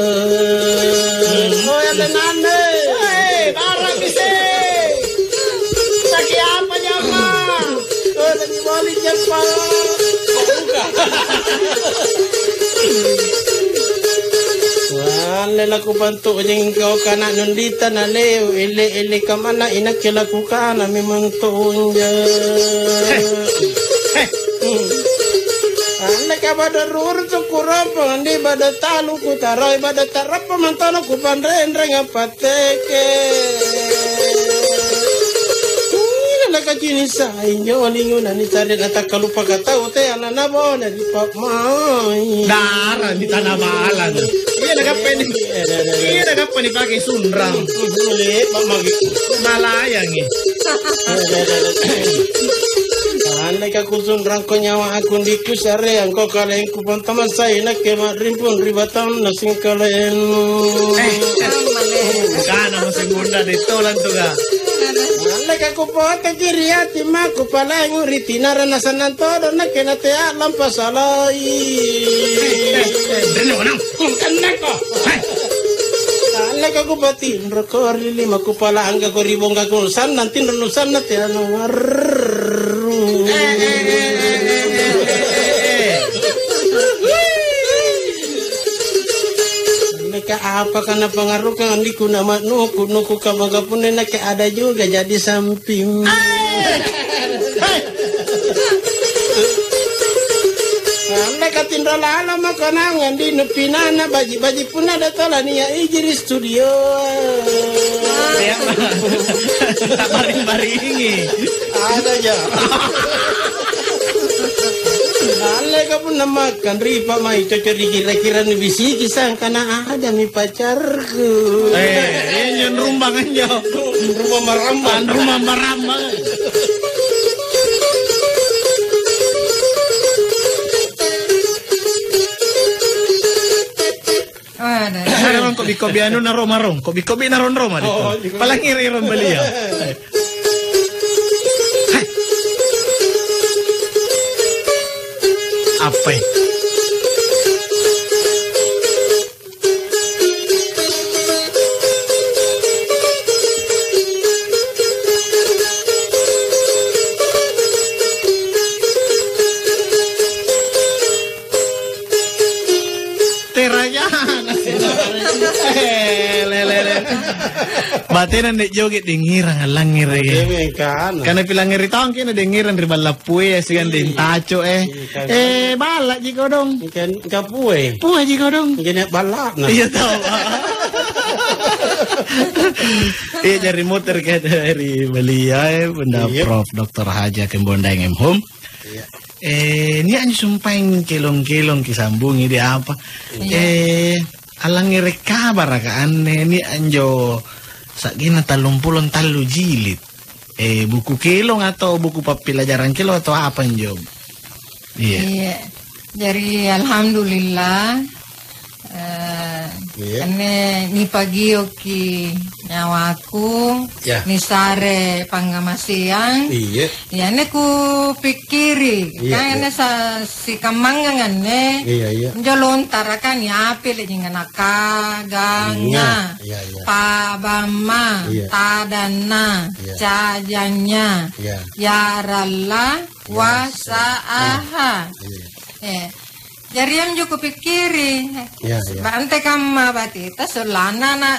Oe, alle nanne. Hei, barang ise. Saki apa nyamma? Oh, lagi balik, Jepang. Walle lakupantu'jeng kau kana nundita naleu, ele-ele kamana inakke lakukana memang tonja. Heh, heh. Anne kabado ruru tu kurompong, andi bado talu kutaroi, bado tarappa mantano kupanrenreng apa teke. Ina nakacini sai injo lingu na nisare na takkalupaka tau te ana nabone ri pa'mai. Dara di tanah malang. Iya na kappa ni. Iya na kappa ni pake sunrang. Lepa magi. Malayangi. Andeka kusunrangko nyawa aku, ndi kusareangko kalengku, pantamasai nakke ma'rimpung ri batanna singkaleng. Eh, eh, kanamo seng munda di tolang tu, Kak. Andeka kupoteki ri atimma, kupalangu ri tinara, nasannang todo nakke natea lampa salai. Eh, eh, eh, rinno, nang, kung kennako. Hai. Andeka kupatinroko ri lima, kupalanggako ri bongkaku, sannang tinro nusanna teanu. Nakke apaka napangarukang andiku na ma'nuku-nuku, kamma punna nakke ada juga jadi samping. Nakke tinro lalo mako naung andi nupinana baji-baji punna ada tola nia iji ri studio. Iya. Tabaring-baringi. Ada ja. Alleka punna makkang ri pa'mai coco dikira-kira nibisiki sangkana adami pacarku. Eh, iya, injo rumbang injo. Rumbang marambang. Ah, rumbang marambang. Ada. Ada rong kobi-kobi anu na Roma rong, kobi-kobi na rong Roma. Oh, di Roma. Palangngere rong balia. Hai. Apa? Terajana. Eh, le, le, le. Batena nek joget dengirang allangngereke. Demi kana. Kana pilangngeri taung kena dengirang ri balla' pue siagang deng taco, eh. Iya, kan. Eh, balla' ji kodong. Kan, kan pue. Pue ji kodong. Kan balla'na. Iya, tau. Iya, jari muter ke dari Belia, eh, benda Iya. Prof Doktor Haji Hakim Bondaeng M Hum. Iya. Eh, nia' anjo sumpaeng kelong-kelong kisambungi di apa? Iya. Eh, allangngere' kabaraka anne, nia' anjo sa'genna tallumpulo tallu jilid. Eh, buku kelong atau buku pappilajarang kelong atau apa anjo? Iya. Iya. Jari, alhamdulillah, eh, Iya. anne nipagioki nyawaku, Iya. nisare pangngamaseang. Iya. Iya, anne kupikkiri, Iya, kan iya. anne sa-, sikammangang anne, Iya, iya. injo lontaraka niapi le'jinga nakaganga, Iya, iya, iya. pabamma, Iya. tadanna, Iya. cajannya, Iya. yaralla, Iya. wasaaha. Iya. Eh, jari anjo kupikkiri, Iya, iya. ba-, antekamma bateta sollanna na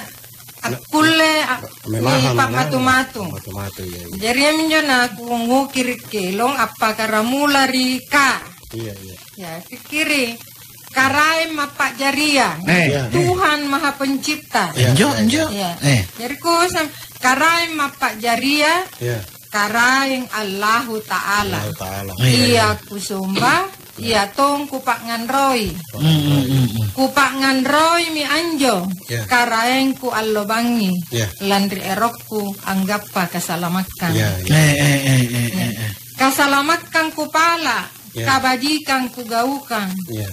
Na-, akkulle a-, memaham, ri pa'matu-matu. Pa'matu-matu, iya, iya. Jari, iaminjo nakunguki ri kelong appakkaramula ri ka. Iya, iya. Ya, pikkiri. Karaeng Mappa'jaria. Eh. Iya. Tuhan Maha Pencipta. Iya, Enjo, iya, enjo. iya. Ya. Eh. Jari kusang, Karaeng Mappa'jaria. Iya. Karaeng Allahu Ta'ala. Allahu Ta'ala. Iya, iya. Ia kusomba, iya tong kupa'nganroi. Mm, mm, mm, mm. Kupa'nganroimi anjo Ya. Karaengku allo bangngi, Ya. lanri erokku anggappa kasalamakkang. Ya, ya. Eh, eh, eh, eh, Ya. eh, eh. Kasalamakkang kupala, Ya. kabajikang kugaukang. Ya.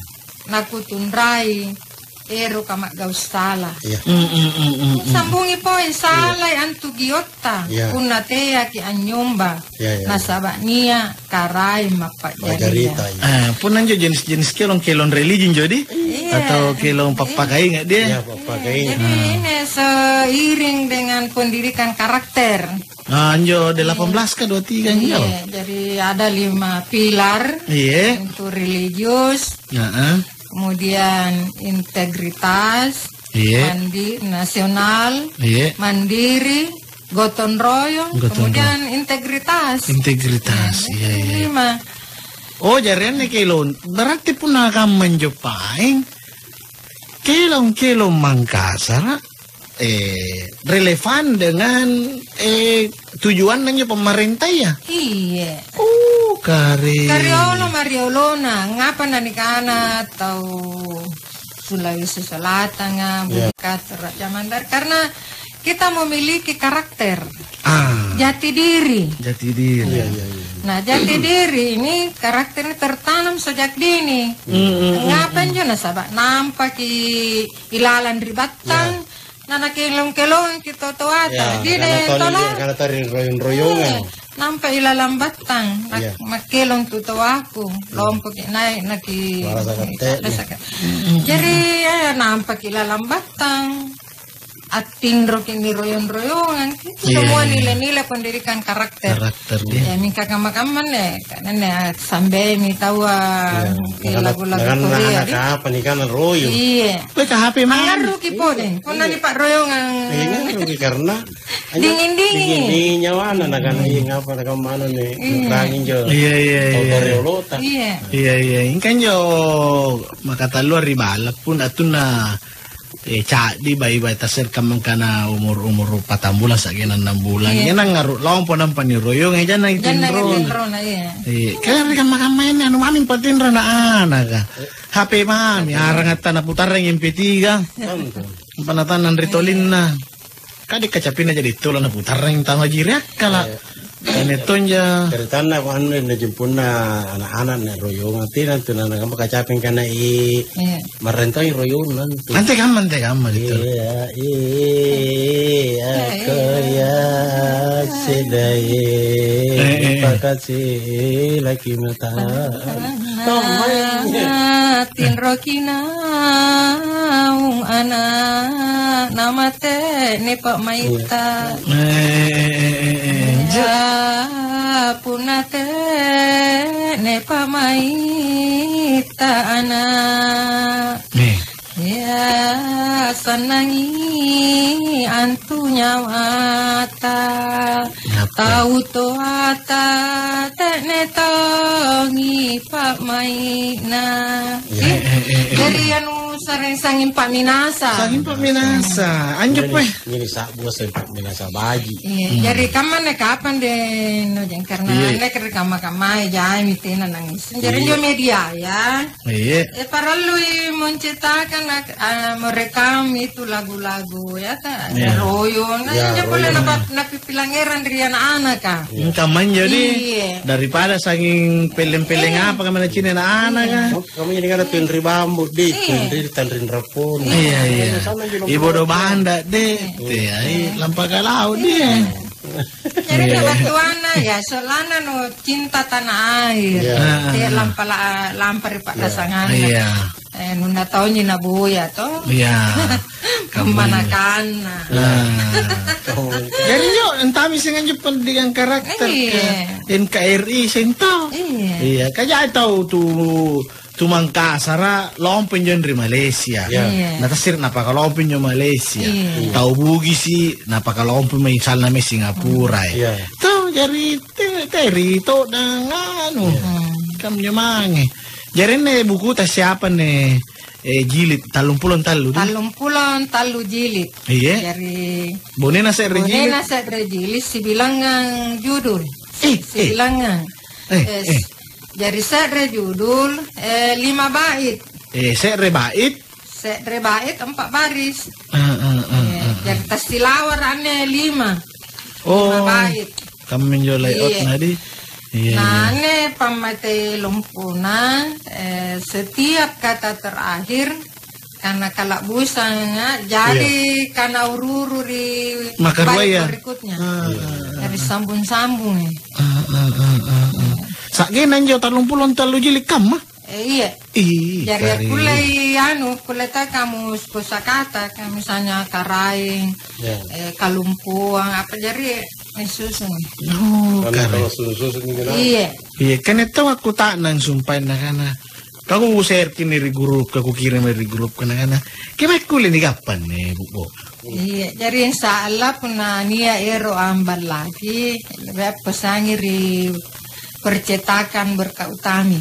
Nakutunrai eroka ma'gau' sala. Iya. Mm, mm, mm, mm, mm. Sambungi poi, Iya. salai antu giotta, Iya. punna teaki anynyomba, Iya, iya, iya. nasaba' nia' Karaeng Mappa'jaria. Pa'jarita, iya. Ah, punna injo jenis-jenis kelong, kelong religi injo di? Iya. Atau kelong Iya. pappakainga' dia? Iya, pappakainga'. Iya, jadi Ah. ini seiring dengan pendidikan karakter. Ah, injo delapan belas ka dua tiga injo? Iya, jadi ada lima pilar Iya. untuk religius. Heeh. Kemudian integritas, Iya. mandi-, nasional, Iya. mandiri, gotong royong, Gotong kemudian royong. integritas. Integritas, Ya, iya, iya. lima. Oh, jari anne kelong. Berarti punna kamma injo paeng, kelong-kelong Mangkasara', eh, relevan dengan, eh, tujuanna injo pamarentaya. Iya. Oh, kare. Kariolo mariolona, ngapa nanikana tau Sulawesi Selatanga, Iya. Bukit Kasra, Jamandan? Karena kita memiliki karakter. Ah. Jati diri. Jati diri. Iya, iya, iya. Nah, jati diri ini karakternya tertanam sejak dini. Mm, mm, mm, Ngapa mm. injo? Nasaba' nampaki ilalang ri battang, Ya. na nakelong-kelongki totoata. Ya, Jadi, karena deh, toli, tola. karena toli royong-royongan. Eh, nampa ilalang battang, nak-, Iya. makkelong tu toaku. Iya. Lompoki naik, naki-, Marasa kette. marasa ke-, Mm, mm, Jadi, mm. ya, nampaki ilalang battang. Attinroki niroyong-royongan, itu Iya, semua iya. nilai-nilai pendidikan karakter. Karakter, iya. Ya, mingka kamma-kamma ne, karena ne, sambemi taua, Iya. ke Nakana-, lagu-lagu nakana Korea, anak di. apa nih, kan royong? Iya. Weh, ka H P mami. Angarruki pole, punna Iya. di pa'royongan. Iya, ngarruki karena Dingin-dingin. dingin-dingin nyawana, nakana, Iya. iya, ngapa, nakana mana nih, Iya. kurang injo. Iya, iya, Tau iya. Korea lota. Iya. Iya, iya. Ingka injo maka talua ri balla pun atunna Eh, ca'di bai-bai tasserkang mangkana umur-umur patang bulang sa'genna annang bulang. Iya. Iya, nangngarru' lompo nampa niroyong, eh, janna Janna itinrona. itinrona, iya. Iya, kan ri kamma-kamma ini anu mami patinro na anaka. H P mami, arang atta naputarrang M P tiga. Iya. Apa natannang ri Iya. tolinna. Kade kacapinna jadi tola naputarrang tama jiri akkala. Iya. Tania tonja. Caritanna ko anu, na jemponna ana'-ana' na royongang, tena tu na nakamma kacaping kana i Iya. marentang royong nantu. Ante kamma, ante kamma gitu. Iya, iya, aku ya sedai Eh, eh, eh. pakasi laki mata. Tomai. Tinroki naung ana' namate ni pa'maitta. Eh, eh, eh, eh, eh. Ja, punna te'ne pa'maitta ana'. Nih. Ya, sannangi antu nyawata. Ngapa? Tau toata te'ne tongi pa'mai'na. Ya. Eh, eh, eh, eh. Jadi anu sareng sanging pa'minasa. Sanging pa'minasa. Anjo Ini, pue. ini sa'bu sempat minasa baji. Iya, Hmm. jari kamma anne kapang deh, no, jeng, karena Iya. anne kere kamma-kammai, jai mi tena nangis. Jari Iya. injo media, ya. Iya. Eh, parallui menciptakan, ah, merekam itu lagu-lagu, ya, ta? Iya. Royo. Nah, Ya, injo pole royo. napa-, napipilangngerang ri anak-anak, ah. Iya. Engka manjo di, Iya. daripada sanging peleng-peleng Iya. apa kamana cine anak-anak, Iya. ah. Kamu jadi ngana tuin ri bambu, di, Iya. tuin ri tanring rapon. Iya, iya. Sama aja Ibodo banda, de. Iya. Teh, ai, lampa ke laut, de. Iya. Jadi, Iya. kebetulanna, ya, solana no cinta tanah air. Iya. Ah. Teh, lampa la-, lampa ri Iya. pa'rasanganna. Iya. Eh, nunna taunji na boya, to? Iya. Kamu Manakanna. Nah. Jadi, yo, entami sing anjo pendidikan karakter Iya. ke N K R I sento. Iya. Iya, kaja tau tu, tu Mangkasara lompo injo ri Malaysia. Iya. Iya. Na tasiri napakalompo injo Malaysia. Iya. Tau Bugisi napakalompo misalna mai Singapura, eh. Iya. Tau jari te-, teri to dengan anu. Iya. Hmm. Kam nyamangi. Jari anne bukuta siapa ne? Eh, jilid tallumpulo tallu, di? Tallumpulo tallu jilid. Iya. Jari Bonena se're jilid? Bonena se're jilid, sibilangngang judul. Eh, eh. Sibilangngang. Eh, Eh, eh. jari se're judul, eh, lima bait. Eh, se're bait? Se're bait, empat baris. Ah, ah, ah, Eh, ah, ah. jari tassilawara anne lima. Oh. Lima bait. Kamminjo layoutna, Iya. di? Iya, Nah, iya. anne pammatei lompona, eh, setiap kata terakhir karena kala'busanga, jadi Iya. kana uru-uru ri Maka bait ruaya. berikutnya. Ah, ah, ah, Dari ah. sambung-sambung, eh. Ah, ah, ah, ah, ah. Iya. Sa'genna injo tallumpulo tallu jili kamma? Eh, iya. Ih, Jari kari. kullei anu, kulle ta kamus kosakata, ka misalnya Karaeng, Ya. eh, Kalumpuang, apa jari, eh, susun. Oh, Karena kare. kalau susu-susu ini kenapa? Iya. Iya, kan itu aku tak nang sumpah nakana. Kau share kini ri grup, aku kirim ri grup kana kana. Kemae kulle ni kapan nih, Bu? Bu? Iya, jari insya Allah punna nia ero amballaki, lebih pesangi ri percetakan Berkah Utami.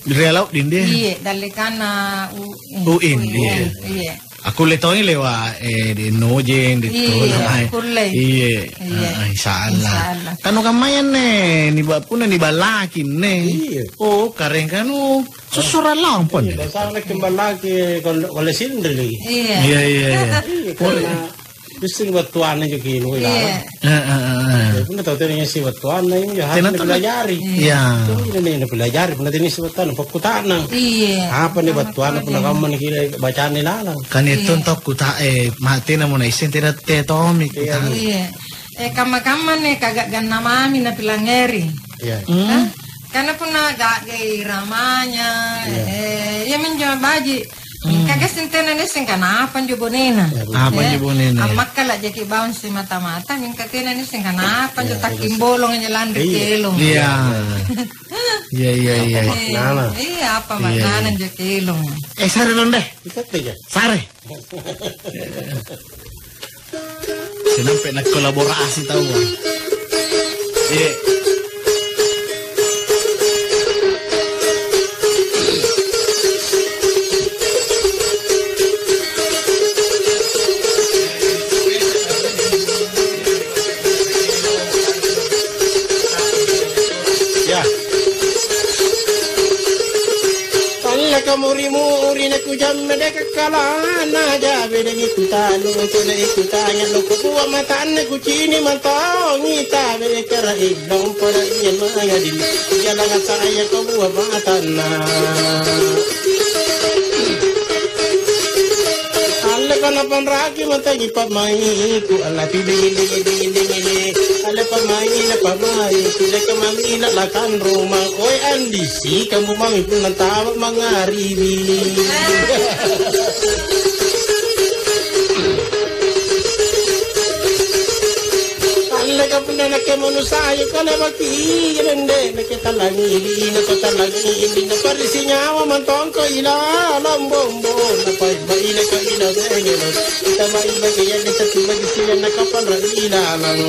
Ri Alauddin dia? Iya, dallekanna U-, U I N, U I N, iya. iya. Aku le tongi lewa, eh, di Nojeng, di Iya, Tona, eh. kulle. Iya. Iya. Ah, insya Allah. Insya Allah. Kanu kammayan ne, ni ba-, punna ni ballaki ne. Iya. Oh, kareng kanu, susura lampon Iya, ne. dasar lagi kembali lagi, kalau, kalau sindri lagi. Iya. Iya, iya, iya. Iya, karena Bissing battuanna injo kilo, iya. Iya. Eh, eh, eh, eh. Ya, punna tau tena ngisseng battuanna injo, harus Tena tau. Dipelajari. Iya. Iya. Itu injo nih, dipelajari, punna tena ngisseng battuanna, pakkuta'nang. Iya. Apa nih battuanna, punna kamma nih kila bacaanna lalang. Kan itu Iya. tau kuta-, eh, ma-, tena mo naisseng, tena te tommi Iya. kuta'nang. Iya. Eh, kamma-kamma nih, kaga'ganna mami napilangngeri. Iya. Hmm. Hah? Karena punna ga'gai ramanya, Iya. eh, iya minjo baji'. Hmm. Mingka gassing tena nisseng kanapa anjo bonena. Iya, betul. Apa Eh, anjo bonena? Ammakkala' jaki' bawang simata-mata, mingka tena nisseng kanapa anjo Iya, takking betul. bolong anjo lanri Iya. kelong. Iya. Iya. Iya, iya, Apa iya. maknana? Eh, iya, apa Iya, maknana iya. anjo kelong? Eh, sare, Ronde. Ikut aja. Sare. Sinampe' nakkolaborasi taua. Iya. Ya. Talleka muri-muri nakujamme deka kalana jabe dengi kutanu tole ikutanya loko bua matanna kucini mantongi tabe kara idong pada iya maya di jalan saya ke bua matanna. Alle kana panraki matangi pamaiku alla pi dingin dingin dingin dingin alle pamai na pamai ku deka mami na lakang rumah oi andi. Sikammu mami punna tama mangaribi. Alleka punna nakke manusayu kale baki rende nakke talangi dina ko talangi dina parisi nyawa mantongko ilalang bombo na pai bai na ko ina bengelo. Kita bai bai ya kita tiba di sini na kapan ra ilalang.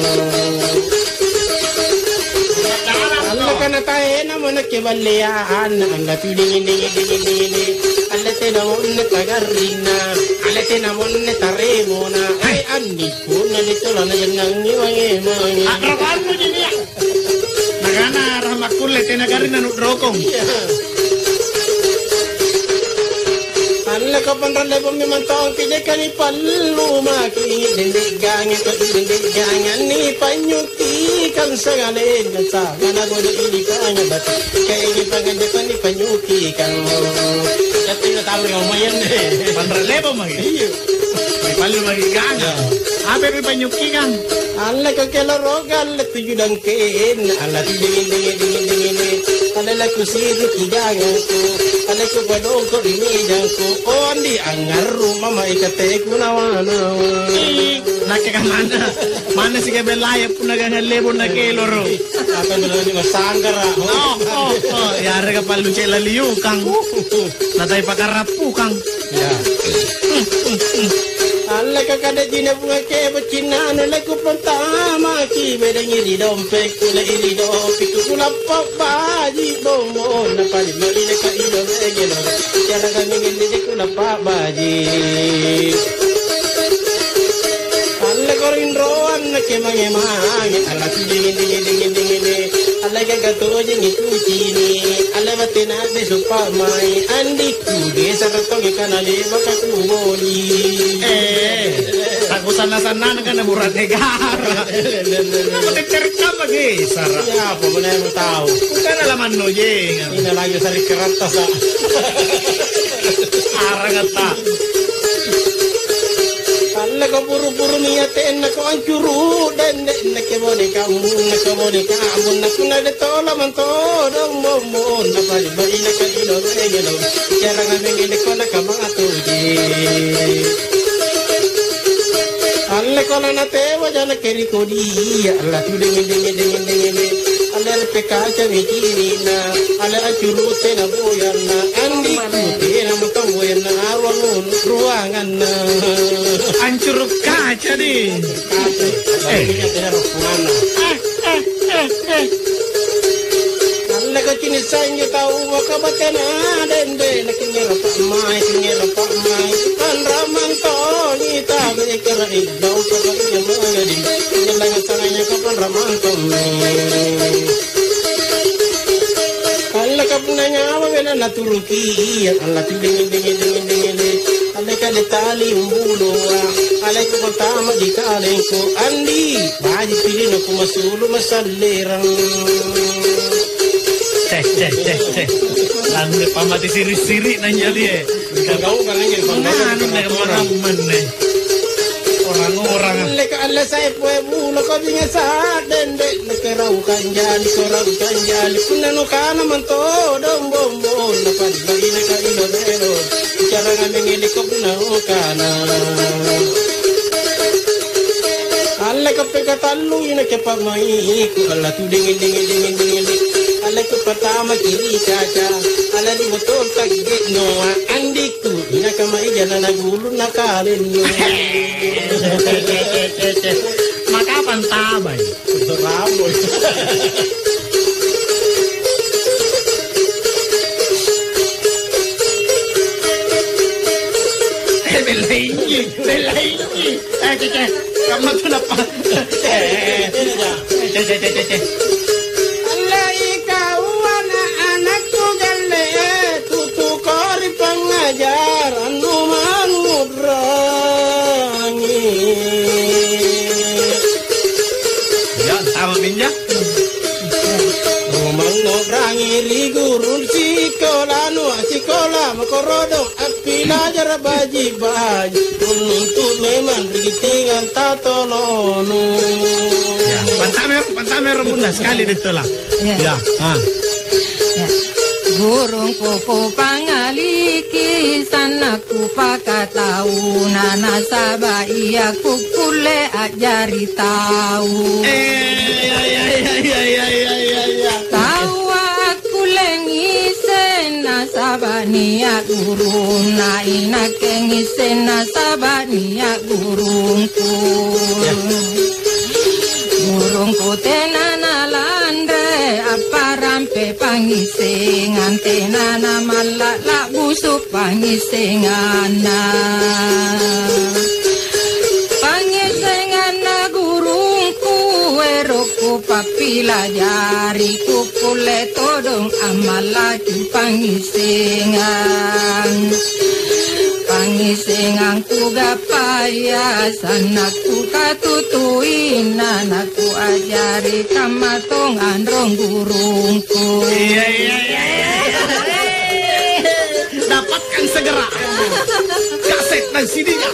Alleka nataenamo nakke balleang, angga tu dingin, dingin, dingin, dingin. Alle tena monne tagarrinna, alle tena monne taremona. Hai, andi punna ditolana jennangi mange, mange. Akrabannu ji nia'. Nakana rahma kulle tena garrinna nu rokong. Iya. Alleka panralle bommi mantong pijekani pallu maki, dende gange ko dende gange ni panyu. Ikang sangalenna sangana bodo ini kanya batu. Kaini panganjapani panyuki kang. Tapi na tahu yang lumayan deh. Panralebo magi. Iya. Di palu magi kang. Iya. Apa ri panyuki kang? Alla ko kelo rogal tuju dangken. Alla tu dingin dingin dingin dingin. Alla la kusiru kijangangku. Alla ku padongko di mejangku. Oh andi angarru mama ikateku nawa nawa. Ih, nakke kamana? Manna sikabellaya punna gangang lebong na keloro. Apa nalani masanggara? Oh, oh, oh. Yarega pallu cella liukang. Natai pakarappukang. Ya. Alleka kada jina bunga ke becinna anu leku pertama ki bedangi ri dompekku le ri dompekku kulappa baji bombo na pali mali leka ilo begelo. Cara kami ngende kulappa baji. Alle korinroang nakke mange-mange, alla tu dingin, dingin, dingin, dingin, dingin. Alle gaga tojeng ikucini, alle batena beso pamai, andikku gesa rattongi kana leba kakuboli. Eh, takusanna-sannana kana burat negara. Nama tecerkam lagi, Sara. Ya, pokoknya yang tahu. Bukan alaman nojeng. Ini lagi sari keratta, sa. Arang atta. Alleko puru-puru niatenna ko ancuru dende nake bone kamu nake bone kamu nakuna de tola mantodong bombon napali bali naka ilo bengelo jarang bengele ko nakamatuji. Alleko lana tewa jana keri kodia Allah tu dengin dengin dengin dengin Allah pe kaca mikirina Allah ancuru tena boyanna andi tena mutong boyanna arwang ruangan. Ancuru' kaca di. Eh. Eh, eh, eh, eh. Alleko cini' sanjo tau maka batena dende na kingero pa'mai, kingero pa'mai. Panramang tongi tabe kera iddau kapa iya mangadi. Nyelanga sanganya kapan ramang tongi. Alleka punna nyawa bela naturuki iya, alla tu dingin, dingin, dingin, dingin, dingin. Alleka de tali umbuloa, Alaiku pertama di kalengku, Andi, baji' pilih naku masulu masallerang. Ceh, ceh, ceh, ceh. Lanre pamati siri-siri nanya dia. Pagau kan nanya, pagau kan nanya, pagau kan nanya. Orang-orang. Leka Allah saya pue bulu kau bingung saat dende. Nakerau kanjali, korau kanjali, punna nukana mantodong bombong, napaddai nakailo bero, bicara ngamengele ko punna nukana. Alle kape katallu ina kepa maiku, alla tu dingin, dingin, dingin, dingin. Alle kepa tama kiri kaca, alla di botol tagge noa, andiku, ina kamai jana na gulu na kalenno. Maka pantabai. Untuk rambut. Eh, bella inji, bella inji. Eh, cece, kamma tu napa? Eh, eh, eh, eh, cece, cece, cece. Allei kau anak-anakku galle, tutu kori pangajaran nu mangu'rangi. Ya, sama minja. Mangu'rangi ri guru sikolanu, sikola makorodong, appilajara baji'-baji', untuk memang ri gitingang tatolonu. Ya, pantamero, pantamero, Bunda, sekali betul lah. Ya. Ya, ah. Ya. Gurungku kupangaliki, sanna' kupakatauna, nasaba' ia kukkulle a'jari tau. Eh, ya, ya, ya. Taua akkulle ngiseng, nasaba' nia' gurunna, inakke ngiseng, nasaba' nia' gurungku. Ya. Gurungku tena nalanre, apparampe pangngissengang, tena namalla' la'busu' pangngissenganna. Pangngissenganna gurungku, erokku pappilajari, kukkulle todong ammallaki pangngissengang. Pangngissengang kugappaya, sanna' kukatutuinna, nakuajari kamma tong anrong gurungku. Iya, iya, iya, iya. Dapatkan segera kaset dan C D-nya.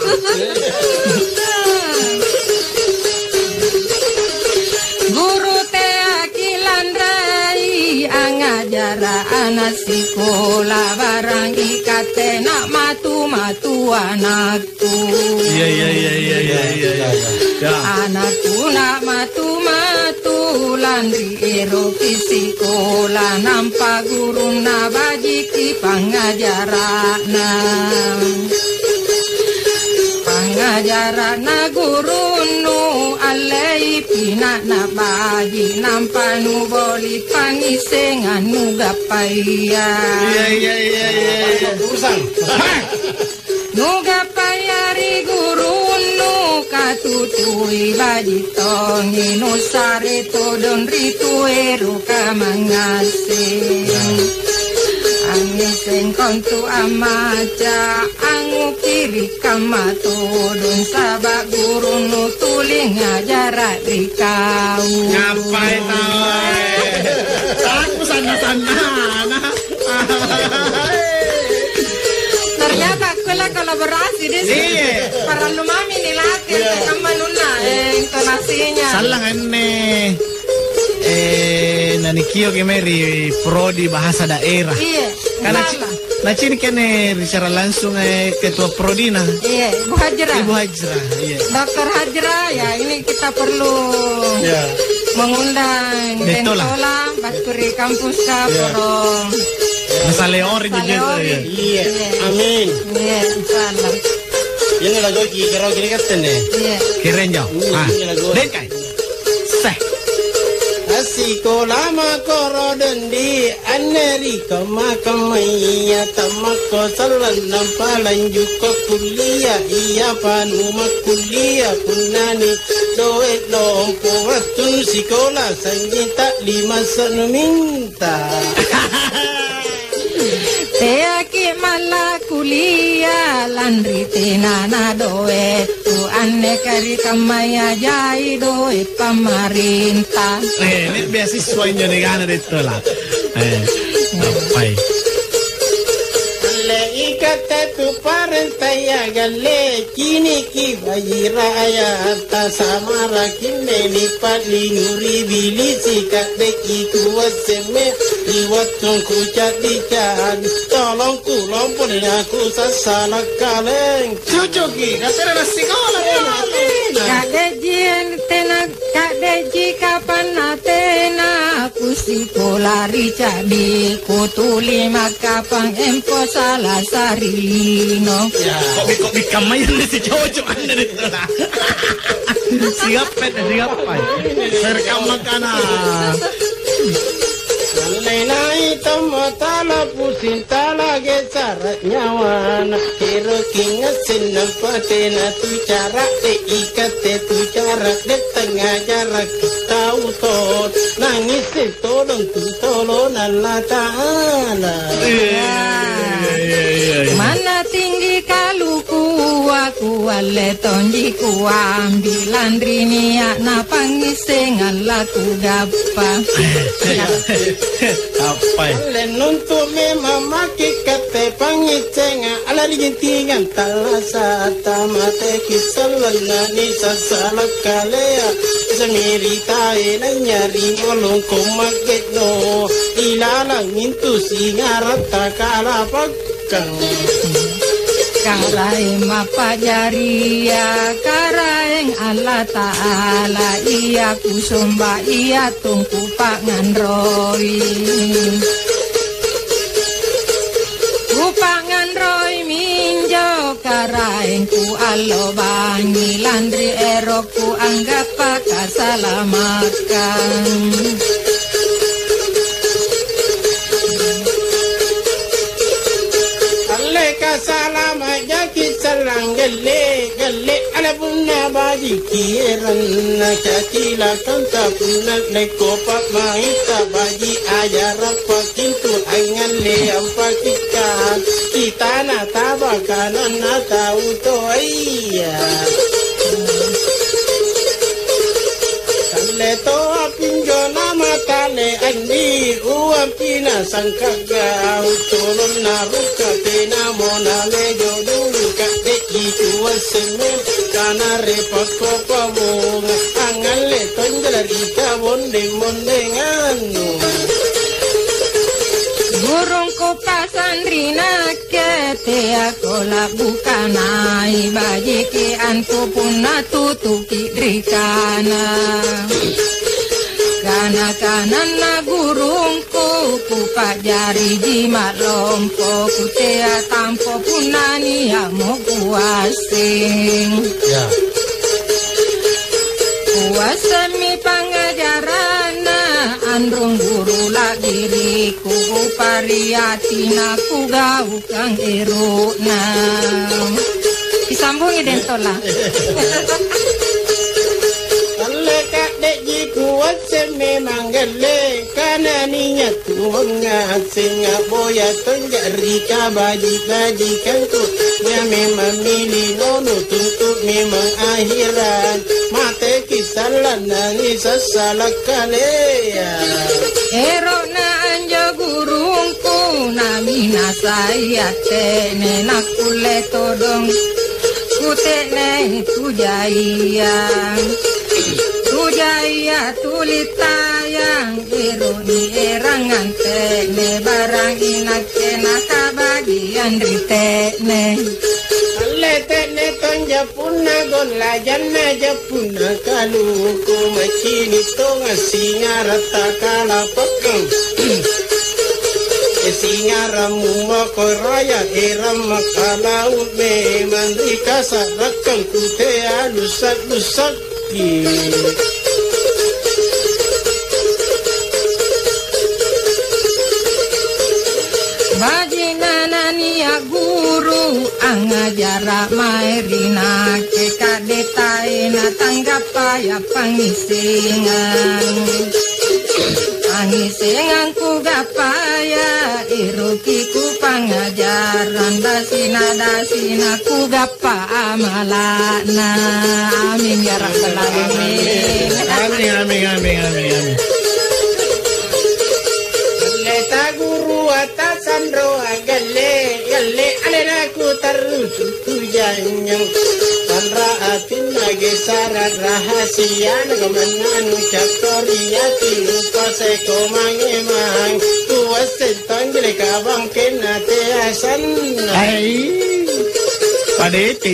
Guru teaki lanrai angajara ana' sikola, barang ikatte na matu-matu anakku. Iya, iya, iya, iya, iya, iya, iya. Ya. Anakku na matu-matu lanri eroki sikola, nampa gurunna bajiki pangngajara'na. Pangngajara'na gurunnu allei pina'na baji', nampa nuboli pangngissengang nugappaya. Iya, iya, iya, iya, iya. Urusan. Nugappaya ri gurunnu katutui baji' tongi, nusare todong ri tueru kamangngasseng. Angngiseng kontu ammaca, angngukiri kamma todong, saba' gurunnu tuli ngajara' ri kau. Ngapai taua, eh? Aku sanna-sannana. Ternyata kulle kolaborasi di sini. Iya. Parallu mami nilatih, iya, kamma nunna, eh, intonasinya. Sallang anne, eh, nanikioki mae ri prodi bahasa daerah. Iya, karena ci-, sallang. Nacini' kene bicara langsung, eh, ketua prodina. Iya, Ibu Hajra. Ibu Hajra, iya. Dokter Hajra, ya, ini kita perlu, iya, mengundang Bentola. Bentola, battu ri kampus ka, iya, poro. Masaleori gitu, Masaleori. Iya. Iya. Amin. Iya, insyaallah. Ini lagu ki, kira kira katen deh. Iya. Keren jauh. Iya, ah, ini lagu. Dengkai. Seh. Assikola makoro dondi, anne ri kamma-kammaya, tammakko sallang nampa lanjukko kuliah, iya panu makkuliah, punnani doe' lompo wattu sikola, sangi ta'lima sanu minta. Teaki' malla' kuliah, lanri tenana doe' tu Neka ri kammaya jai doe' pamarenta. Eh, ini beasiswa injo negana detto lah. Eh, appai. Alle ikatte tu parentaya galle, ciniki baji raya tasamara kinne nipa'linguri bilisi kadde ikuassemme ri wattungku caddi-caddi. Tolong kulompo ri aku sassala kaleng. Cucuki, nasera nassikola, eh, tena. Kadejien tena, kadeji kapanna tena kusikola ri ca'diku tuli makkapang empo sala sarino. Ya. Ko'bi-ko'bi kammaya anne si cocok anne deh. Siap, Pet, siap, Pai. Serkamma kana. Nai-nai tommo tala pusing, tala gesara nyawana. Eroki ngaseng nampa tena tu cara, e ikatte tu cara, de tangngajara tau to. Nangisse todong tu tolona Allata'ala. Iya, iya, iya, iya, iya. Manna tinggi kalukua, kualle tonji kuambi lanri nia'na pangngissengang lakugappa. Appai? Alle nuntu memang maki katte pangngissenga, ala ri gintingang tallasa'ta mateki sallanna nisassala kalea. Samiri tae nanyari molongko magge'no, ilalang mintu singaratta kalapakkang. Karaeng mappajaria, Karaeng Allata'ala, ia kusomba, ia tongku pangnganroi. Kupangnganroi minjo Karaengku allo bangngi lanri erokku anggappa kasalamakkang. Alle kasalama' jaki sallang gelle, gelle ala punna bajiki eranna cacilakanta punna lekko pa'maitta baji' ajarappa. Kintu angngalle ampakikkang, kitana taba kananna tau toaya. Kalle toa pinjo namatale anni uampi nasangkagga, uttulunna rukka tenamo nalejo dulu, kadde'ji kuassemme kana repakko pabonga, angngalle tonjala ri kabonde-bondengannu. Gurungku pasanri nakke, teako la'bukanai bajiki antu punna tutuki ri kana. Kana-kananna gurungku, kupa'jariji ma'lompo, kutea tampo punna nia'mo kuasseng. Ya. Kuassemmi pangngajaranna anrong guru la'biriku, kupariati nakugaukang ero'na. Kisambungi dentola. Alle kadde'ji kuasseng memang gelle, kana nia' tuangnga assenga boya tonja ri kabaji-bajikangku. Nia' memang mili nono tuntu memang ahirang. Mateki sallang nangi sassala kalea. Ero'na anjo gurungku naminasai atte'ne nakkulle todong kute'ne kujaia. Kujaia tuli tayang, ero'ni erang ante'ne, barang inakke nakabajiang ri te'ne. Alle te'ne tonja punna golla janna ja punna kaluku, maccini tonga singara takalapakkang. E singara mumako raya erang makalau memang ri kasa'rakkang kutea lusak-lusak. Baji'na nania' guru angngajara' mae ri nakke, ka'de' tae natanggappa ya pangngissengang. Angissengang kugappaya, eroki kupangngajarang, dasina-dasina kugappa amala'na. Amin ya rabbal alamin. Amin, amin, amin, amin, amin. Leta guru atas sanro agalle, galle alena kutarrusu. Kujanjang, tanra atinna gesara rahasia, nakamannanu cakkoria, tilupa seko mange-mang, kuasseng tanggele kabangkenna teasanna. Hai, padete.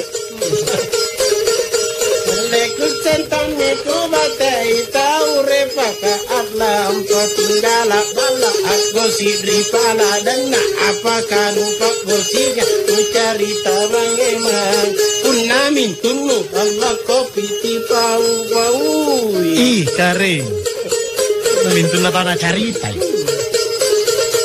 Lekusseng tanne kubatei tau repaka. A'lampa tinggala balla, a'gosi ri paladanna, apaka nupa'gosiga, nucarita mange-mang. Punna mintunnu, allakkopi tipau-paui. Ih, kare. Mintunna tau nacaritai.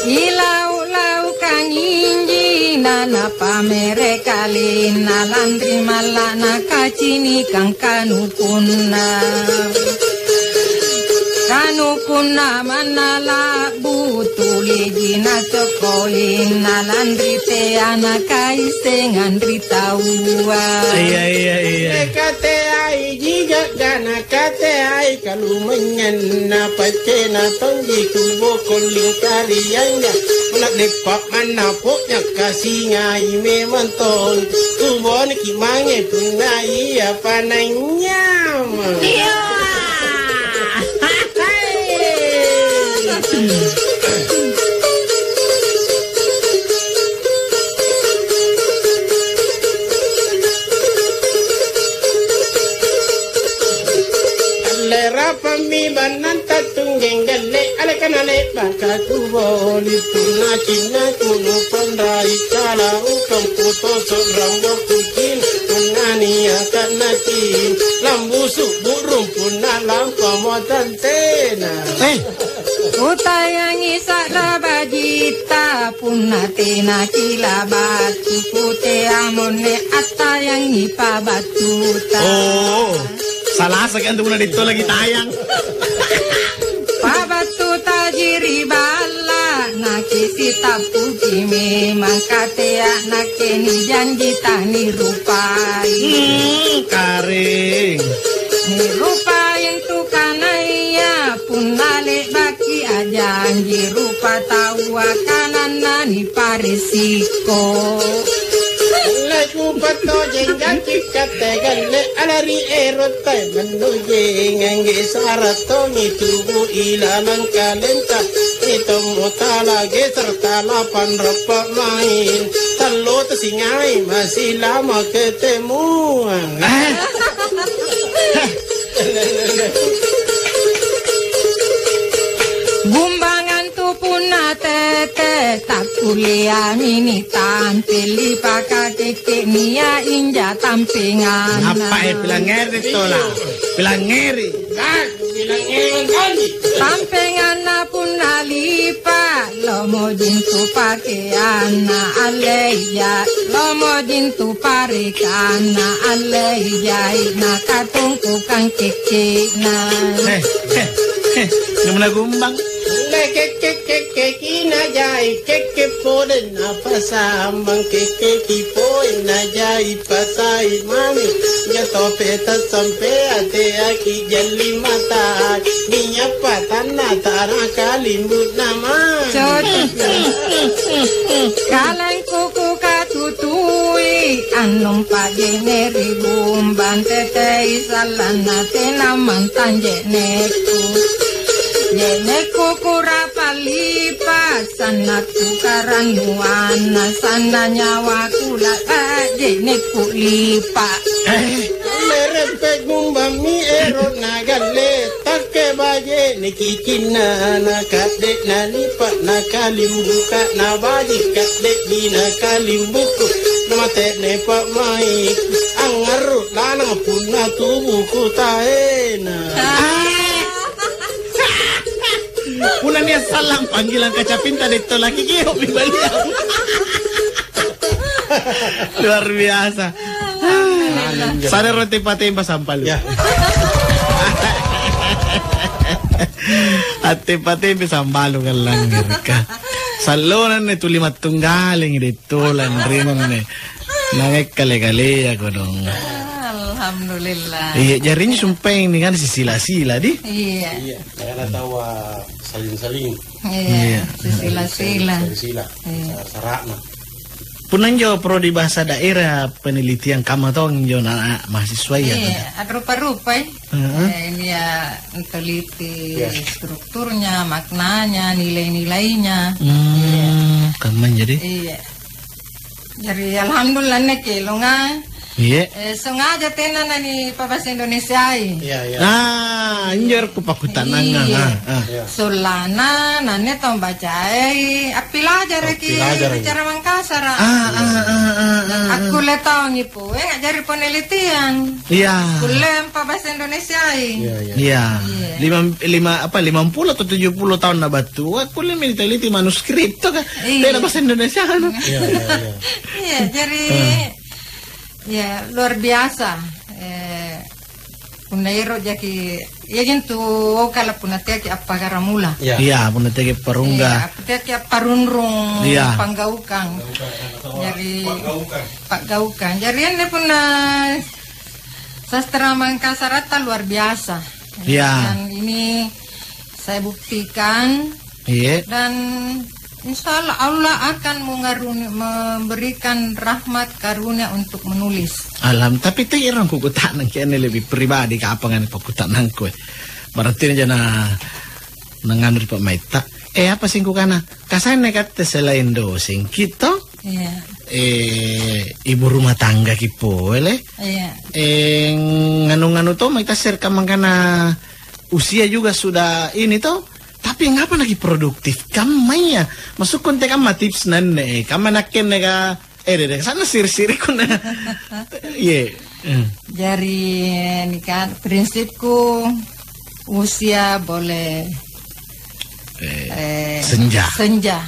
Ilau-laukang inji, nanapamere kalenna, lanri malla'na kacinikang kanukunna. Kanukunna manna la'bu tuliji nacokkolinna lanri teana kaissengang ri taua. Iya, iya, iya. Nakateaiji ga'gana, kateai kalumanynyanna, paccena tonji kuboko lingkarianga. Punna deppa manna po'nya kasingai memang tong. Kuboniki mange punna ia pananyama. Iya. Lera Pammi bannanta tunggeng galle, alekana le'baka kuboli punna cinnaku nupanrai kalaukang putoso' ramboku cina, punna niaka nacini, lambusu' burung punna lampamo tantena. Eh. Utayangi sa'ra bajitta, punna tena kila battu, kutea monne attayangi pabattuta. Oh. Salasaki antu punna ditto lagi tayang. Pabattu taji ri balla, nakisitappuki memang katea nakke nijanji tanirupai. Hmm, karing. Nirupai antu kanaya punna le'baki ajanji rupa taua kananna niparesikko. Laku pattojeng janji katte galle ala ri erotta. Mannujengang gesara tongi tubu ilalang kalenta. Itommo tala geser tala panrappa main. Tallo tasingai masih lama ketemuan. Eh. Gumbangan tu punna tete, takkulleami nitampili pakakekke nia inja tampenganna. Apa, eh, pilangngeri tola? Pilangngeri. Nah, pilangngeri mangkali. Tampenganna punna lipa, lomo jintu pakeanna alleja, lomo jintu parekanna allejai, nakatungkukang kekke'na. Heh, heh, heh, gumna gumbang. Lekekkekkeki najai, kekke pole napasambang, kekkeki pole najai, pasai mami, jatope tasampe ateaki jalli mata, nia' patanna tana kalimbu'na ma. Cocok. Kalengku kukatutui, annumpa je'ne' ri gumbang tetei sallanna tena mantang je'ne'ku. Je'ne'ku kurapa lipa', sannakku karannuanna, sanna nyawaku la'ba je'ne'ku lipa'. Eh. Lereppe gumbammi ero' nagalle, takke baje'neki cinnana, kadde'na lipa' nakalimbuka, nabaji' kadde'mi nakalimbuku, namate'ne pa'mai', angngarru' lalang punna tubuku taena. Ah. Punna nia' sallang panggilang kacapinta detto laki kio ri baliau. Luar biasa. Sadar roti patemba sampal. Ya. Attempa-tempe sambalung allangngereka. Sallona anne tuli mattunggalengi de' tola anrinni. Nangai kale-kalea kodong. Alhamdulillah. Iya, jari injo sumpaeng ni kan sisila-sila di. Iya. Iya, karena tawa saling-saling. Iya, iya. Sisila-sila. Saling-sila. Iya. Sara-sara'na. Punna injo prodi bahasa daerah penelitian kamma tong injo na mahasiswaya. Iya, a'rupa-rupai. Heeh. Eh, ini ya, teliti. Iya. Strukturnya, maknanya, nilai-nilainya. Hmm, iya. Kamma jadi? Iya. Jari alhamdulillah anne kelonga. Iya. Eh, sengaja tena nani pabasa Indonesiai. Iya, iya. Ah, injo ero' kupakkuta'nangang. Iya. Ah, ah. Iya. Sollanna nanne tau bacae appilajaraki. Appilajaraki. Bicara Mangkasara. Ah, ah, ah, ah, ah, ah. Akkulle tongi pue a'jari penelitian. Iya. Kulle pabasa Indonesiai. Iya, iya. Iya. Iya. Lima, lima, apa, limampulo atau tujuh puluh tahun na battua, kulle mi teliti manuskripto ka. Iya. Tena bahasa Indonesia anu. Iya, iya, iya. Iya, jari, eh, ya, luar biasa. Eh, punna ero' jaki, iya jintu okala punna teaki appakkaramula. Iya. Iya, punna teaki parungga. Iya, teaki apparunrung, iya, panggaukang. Panggaukang, panggaukang. Jari, panggaukang. Jari anne punna sastra Mangkasaratta luar biasa. Iya. Dan ini saya buktikan. Iya. Dan insya Allah, Allah akan mengaruni-, memberikan rahmat karunia untuk menulis. Alham-, tapi tena ero' kukuta'nangki anne lebih pribadi kapang anne pakkuta'nangku, eh. Berarti anjo na, nanganu ri pa'maitta. Eh, apa seng kukana? Kasaenna katte selain dosengki to? Iya. Eh, ibu rumah tanggaki pole. Iya. Eh, nganu-nganu to mai tassere' kammangkana usia juga sudah ini to, tapi ngapa lagi produktif kammaya? Maksudku nte kamma tips nanne, eh, kamma nakke neka, eh, dede, sana siri-siri kuna. Iya. Hmm. Jari, ini kan, prinsipku usia boleh, eh, eh, senja. Senja.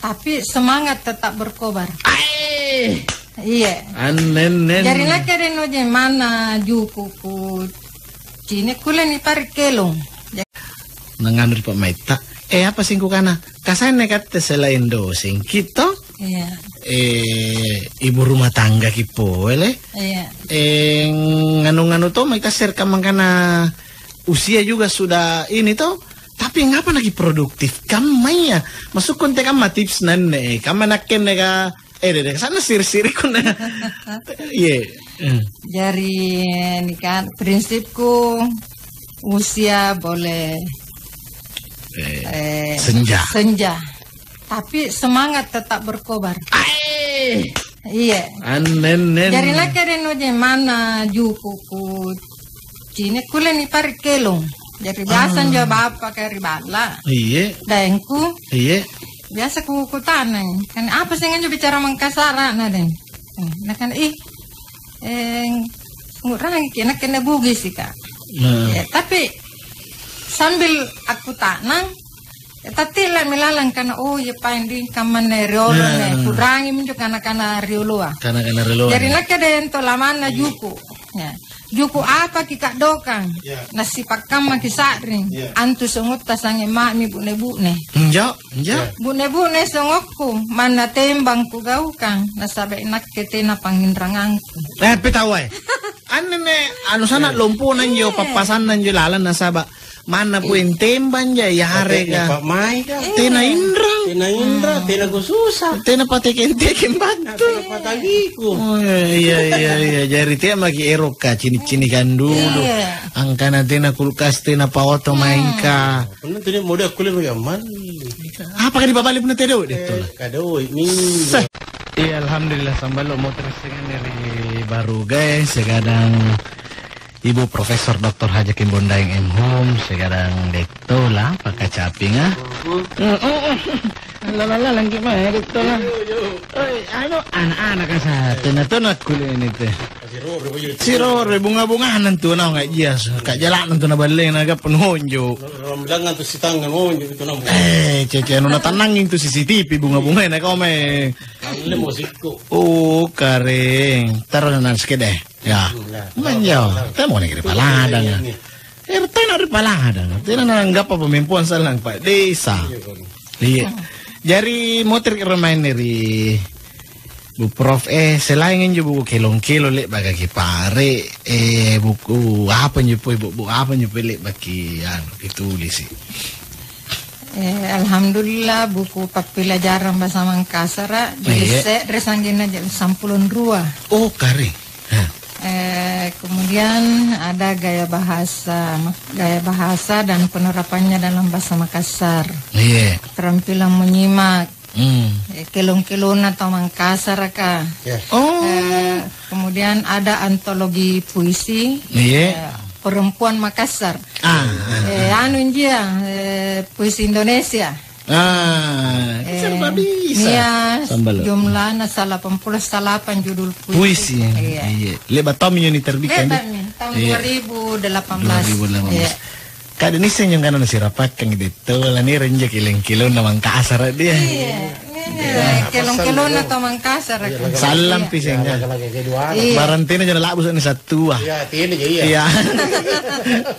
Tapi semangat tetap berkobar. Ae! Iya. Annen-nen. Jari nakke deno je mana jukuku cine kulle ni pare kelong. Nanganu ri pa'maitta. Eh, apa seng kukana? Kasaenna katte selain dosengki to? Iya. Eh, ibu rumah tanggaki pole. Iya. Eh, nganu-nganu to mai tassere' kammangkana usia juga sudah ini to, tapi ngapa lagi produktif kammaya? Maksudku nte kamma tips nanne, eh, kamma nakke neka, eh, dede, sana siri-siri kuna. Iya. Hmm. Jari, ini kan, prinsipku usia boleh, eh, eh, senja. Senja. Tapi semangat tetap berkobar. Ae! Iya. Annen-nen. Jari nakke deno je mana jukuku cine kulle ni pare kelong. Jari biasa njo bapaka ri balla. Iya. Daengku. Iya. Biasa ku, kutana, kan, "Apa seng anjo bicara Mangkasara na, Den?" Eh, nakana, "Ih, eh, ngu'rangi ki, nakke na Bugisi ka." Nah. Ya, tapi sambil aku tanang, ya, tattilla mi lalang kana, "Oh, iya paeng di kammanne riolo ne." Nah. Ku'rangi minjo kana-kana rioloa. Kana-kana rioloa. Jari nakke dento lamanna juku. Ya. Juku apaki ka'dokang? Ya. Nasipakkammaki sa'ring. Ya. Antu songotta sange ma'mi bu'ne-bu'ne. Njo, njo. Ya. Bu'ne-bu'ne songokku, manna tembang kugaukang, nasaba' inakke tena panginrangangku. Eh, petawa, eh. Anne me, anu sana lompona njo, pappasanna njo lalang nasaba' manna poeng tembang ja, yareka. Pa'maika. Tena inrang. Tena inrang, tena kususa. Tena patekeng-tekeng battu. Tena patagiku. Oh, iya, iya, iya. Jari tea maki erokka cini'-cini'kang dulu. Iya. Angkana tena kulkas, tena paoto maingka. Punna tena model kulle maki ammalli. Apaka dipabali punna tena doi', Dettola? Kadoi mi. Iya, alhamdulillah, samballo motor senganne ri Baruga, eh, segadang Ibu Profesor Doktor Haji Kimbondaeng M Hum, sekarang Dettola, pakacapinga. Lalang-lalang gimana Dettola? Oi, anu, anak-anak asa, tena-tena kuliah ini teh. Sirore, bunga-bunga nantu naung nggak jias, kak jalak nantu na balleng na gap nonjo. Rambilangan tu sitang nonjo itu naung. Eh, cece anu na tanangin tu C C T V bunga-bunga na kau mai. Alle musikku. Oh, kareng. Taruh na sekede. Ya. Manjo. Temo ni kiri paladang. R T na ri Paladang, tena nanggappa pamempoang sallang Pak Desa. Iya. Jari motereki ro mae ri Bu Prof, eh, selain injo buku kelong-kelong le'baka kipare, eh, buku apa injo pole, buku apa injo pole le'baki anu, kitulisi? Eh, alhamdulillah, buku pappilajarang bahasa Mangkasara, jilid Iya. se're sa'genna jilid sampulo rua. Oh, kare. Hah. Eh, kemudian ada gaya bahasa, gaya bahasa dan penerapannya dalam bahasa Makassar. Iya. Keterampilan menyimak. Hmm. Eh, kelong-kelonna tau Mangkasara, Kak. Ya. Oh. Eh, kemudian ada antologi puisi, Iya. eh, perempuan Makassar. Ah, ah, Eh, ah. anu injia, eh, puisi Indonesia. Ah, Eh, serba bisa. Iya, Sambalo. jumlahna salapan puluh salapan judul puisi. Puisi. Iya. Iya. Le'ba' tommi niterbitkan, Le'ba' deh. nih, tahun Iya. dua ribu delapan belas. Dua ribu delapan belas. Iya. Kade nisseng nyong kana nasirapakkangi detto, lanireng injo kelong-kelonna Mangkasara dia. Iya. Iya. Kelong-kelonna tau Mangkasara, Kak. Sallang Iya. piseng, Iya, kan? laki-laki kedua. Iya. Barang tena jana labu sana satua. Iya, tena ja, iya. Iya.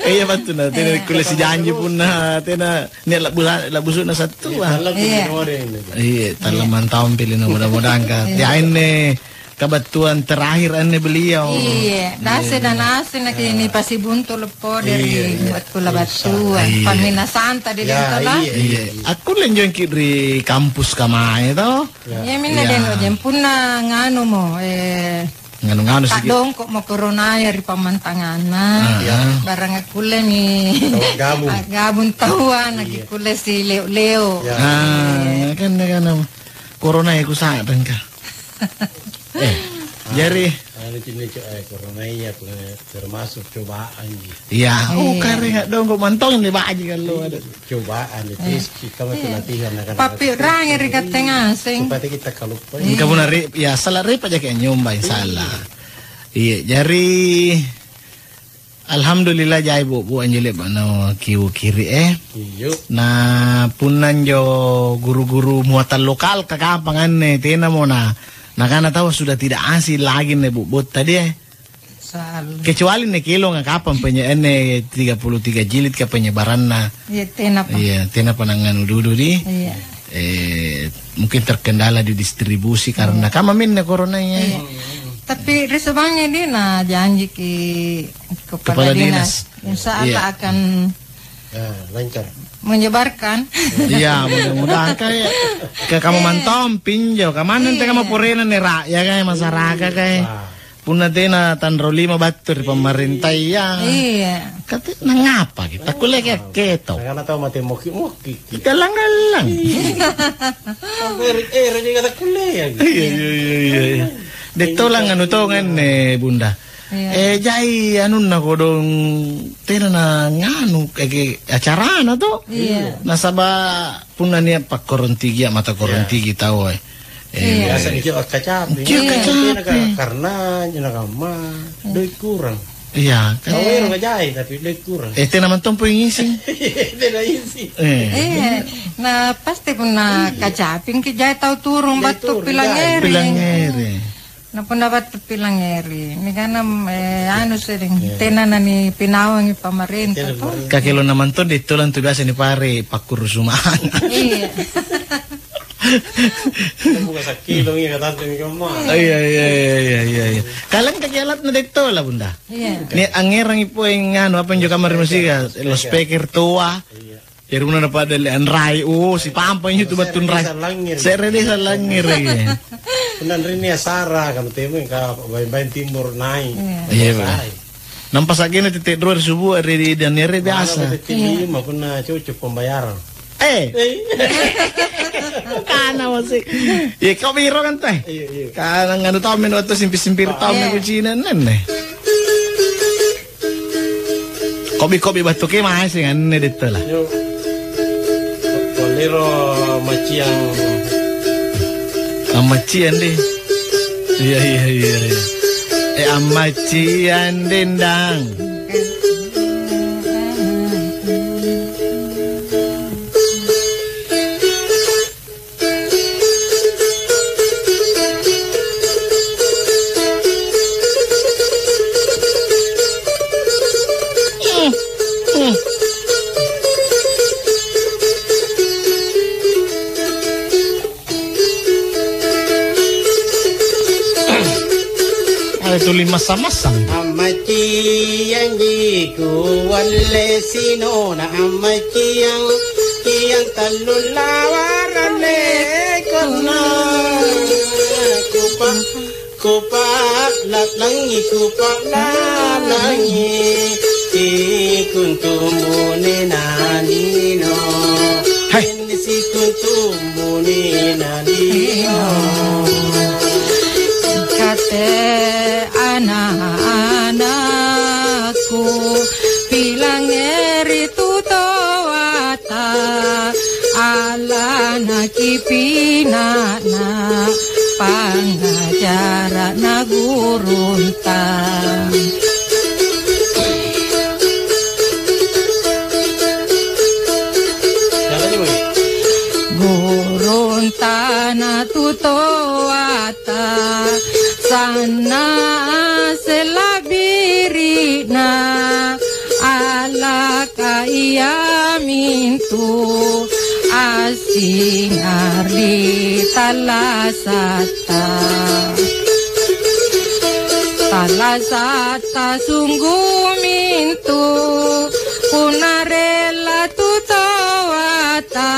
Iya, betul, nah, tena Iya. kulle sijanji punna, tena Nia' la'busa-, la'busu'na sattua. Iya, tallang Iya. pi lino deh. Iya, tallang Iya. mantong pi lino, mudah-mudahan ka. Iya. Ya, anne kabattuan terakhir anne beliau. Iya, dase Iya. dan ase naki Iya. nipasibuntulu pole ri Iya, iya. battua-battua. Iya. Pamminasanta di Iya, dentala. iya, Iya. iya. Akkulle njo engki ri kampus kamae to. Iya. Iya, minna Iya. den ojeng punna nganu mo, eh, Nganu-nganu siki. Ta'dongko'mo koronaya ri pammantanganna. Ah. Iya. Barang akkullemi Tau gabung. Aggabung taua, Iya. nakikkulle sileo-leo. Iya. Ah, Iya. kan, kan, koronaya kusa'ring ka. Eh, jari Anu cinne, co-, eh, koronaya, eh, termasuk cobaan, ji. Iya, oh, Iya. kare ngadongko mantong ni baji kalau ada. Cobaan, di tes, kita mah pelatihan, anak-anak. Pappiu'rangi ri katte ngaseng. Supaya kita kaluppai. Iya. Engka punna re-, ya, sala repa jaki anynyomba, insya Allah. Iya. Iya, jari, alhamdulillah, jai, Bu, Bu, anjo le'ba' nakiukiri, eh. Iya. Na punna anjo guru-guru muatan lokal ka kapang anne, tenamo na, nakana taua sudah tidak asing lagi anne, Bu, botta dia, eh. Sal. Kecuali anne kelonga kapang penye-, anne tiga puluh tiga jilid ka penyebaranna. Iya, tenapa. Iya, tenapa nanganu dudu di. Iya. Eh, mungkin terkendala di distribusi karena Iya. kamaminna koronaya. Iya. Tapi ri subangngi di na janjiki Kepala Kepala Dinas. Dinas. Insya Allah Iya. akan Ah, lancar. menyebarkan. Iya, mudah-mudahan kayak ke kamu Iya. mantong pinjo, kamanna Iya. teka mau porena nih rakyat kayak masyarakat kayak. Wah. Punna tena tanro lima battu ri pamarentaya. Iya. Kate, nangapa kita kulle ke keto? Nakana tau mate moki-moki. Kita langgallang. Iya. Sampai ri-, eh, ri kata kulle ya. Iya, iya, iya, iya, iya. Dettolang anu tonganne, Bunda. Iya. Eh, jai anunna kodong tena na nganu, eh, ke acarana to. Iya. Nasaba punna nia' pakkorontigia, mata Iya. korontigi tau, eh. Eh, Iya. Biasa dikio akkacapi. Kio Iya. akkacapi. Karena nyanakamma doi kurang. Iya, kan. Tau ero kajai, tapi doi kurang. Eh, tena mantompo ngisi. Tena isi. Eh. Iya. Nah, pasti punna Iya. kacapingki jai tau turung Jai battu turung, jai. pilangngeri. Pilangngeri. Nah, punna battu pilangngeri, nikana, eh, anu sedeng, Iya. tena nanipinawangi pamarenta Tena to. pamarenta. Kakilona mantong di tolang tu biasa nipare pakkurusumanga. Iya. Buka sakilo iya katante mi kamma. Iya, iya, iya, iya, iya, iya. Kalengkaki alatna dettola, Bunda. Iya. Ni angngerangi poeng anu, apa injo kamar musika, loudspeaker toa. Iya. Jari punna napada le anrai, oh, sipampa injo tu battu anrai. Se're desa langngere. Se're desa langngere, iya. Punna anrinni asara, kamu temo ka baeng-baeng timur naik. Iya. Iya, Pak. Nampa sa'genna tette' rua ri subu, ri, ri, dan ere biasa. Mana tette' Iya. lima, punna cocok pembayaran. Eh. Eh. Kana masih. Iya, kau biro kan teh? Iya, iya. Kana nganu tau men waktu simpir-simpir tau Iya. men kucina nenne. Kobi-kobi battu ke mae sing anne dettola. Yo. Walero maciang. Ammaciang deh. Iya, iya, iya, iya. Eh, ammaciang dendang. Tuli massang-massang. Ammaciangji kualle sinona ammaciang, kiang tallu lawara leko'na. Kupa-, kupa'la'langi, kupa'la'langi, sikuntu mune nanino. Hai. Sikuntu mune nanino. Kate ana'-anakku, pilangngeri tu toata, allanaki pina'na, pangngajara'na gurunta. Gurunta na tu toata, sanna' selabiri'na, alaka iamintu assingarri tallasa'ta. Tallasa'ta sunggumintu punna rella tu toata,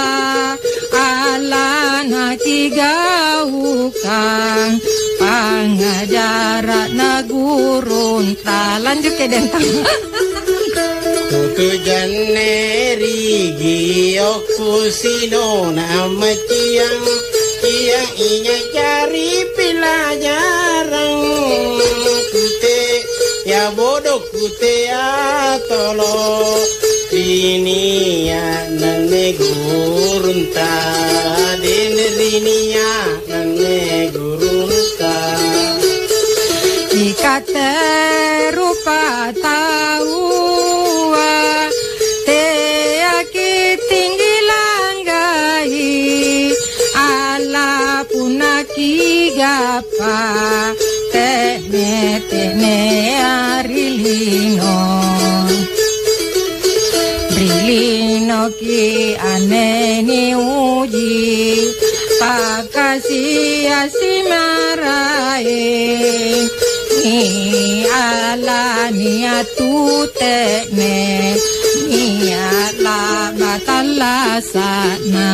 allanaki gaukang pangngajara'na gurunta. Lanjut ke Dentang. Kutu janneri giokku sinona ammaciang, kiang inga jari pelajarang. Kute ya bodo, kute ya tolo, rinia nanne gurunta, dene rinia nanne gurunta. Ikate rupa taua, teaki tinggi langgai, ala punna kigappa, te'ne-te'nea ri lino. Ri linoki anne niuji, pakkasia simaraeng, niala nia' tu te'ne, nia' la'ba tallasa'na.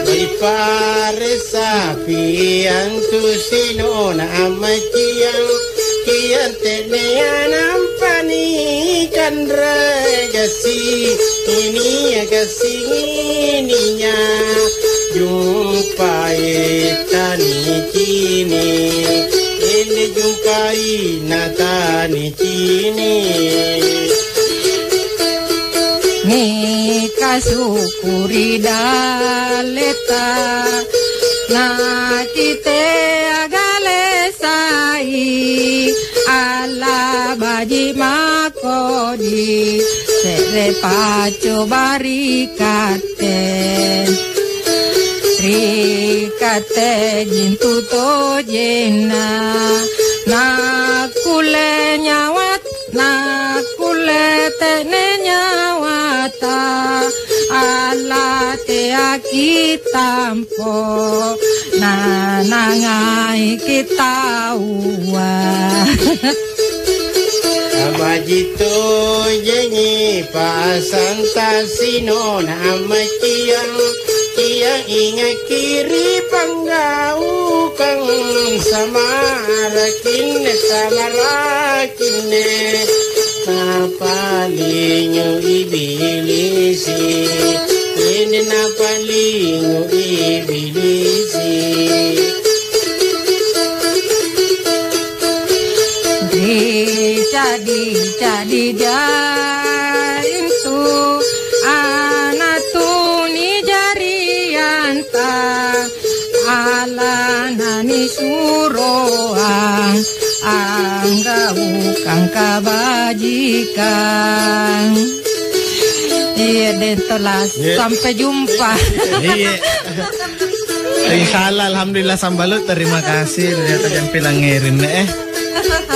Ri pare sapi antu sinona ammaciang, kiang te'nea nampa nikanre. Gassing inia, gassing inia, jumpai tanicini, ende jumpai na tani cini. Nikasuku ri dalleta, nakitea galesai, ala baji' makodi, se're pacoba ri katte. Ri katte jintu tojenna, nakkulle nyawa Nakkulle te'ne nyawata, alla teaki tampo, nanangaiki taua. Abaji' tojengi pasanta sinona ammaciang, ia ingakki ri panggaukang samarakinne, samarakinne, napalingu ibilisi, ini napalingu ibilisi. Ri ca'di-ca'di jaintu ana' tu nijarianta, alana nisuroang anggaukang kabajikang. Iya, Deng Tolas. Iya. Sampai jumpa. Iya. Insya Allah, alhamdulillah, sambalu'. Terima kasih, ternyata jampi langerin, eh.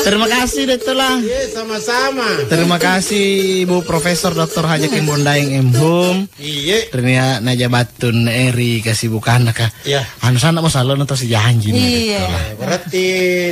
Terima kasih, Dettola. Iya, sama-sama. Terima kasih, Bu Profesor Doktor Haji Kimbondaeng M Hum. Iya. Ternyata naja battun eri kesibukanna, Kak. Iya. Anu sana mo salona to sijanji nih, Iya. Dokter. Eh, berarti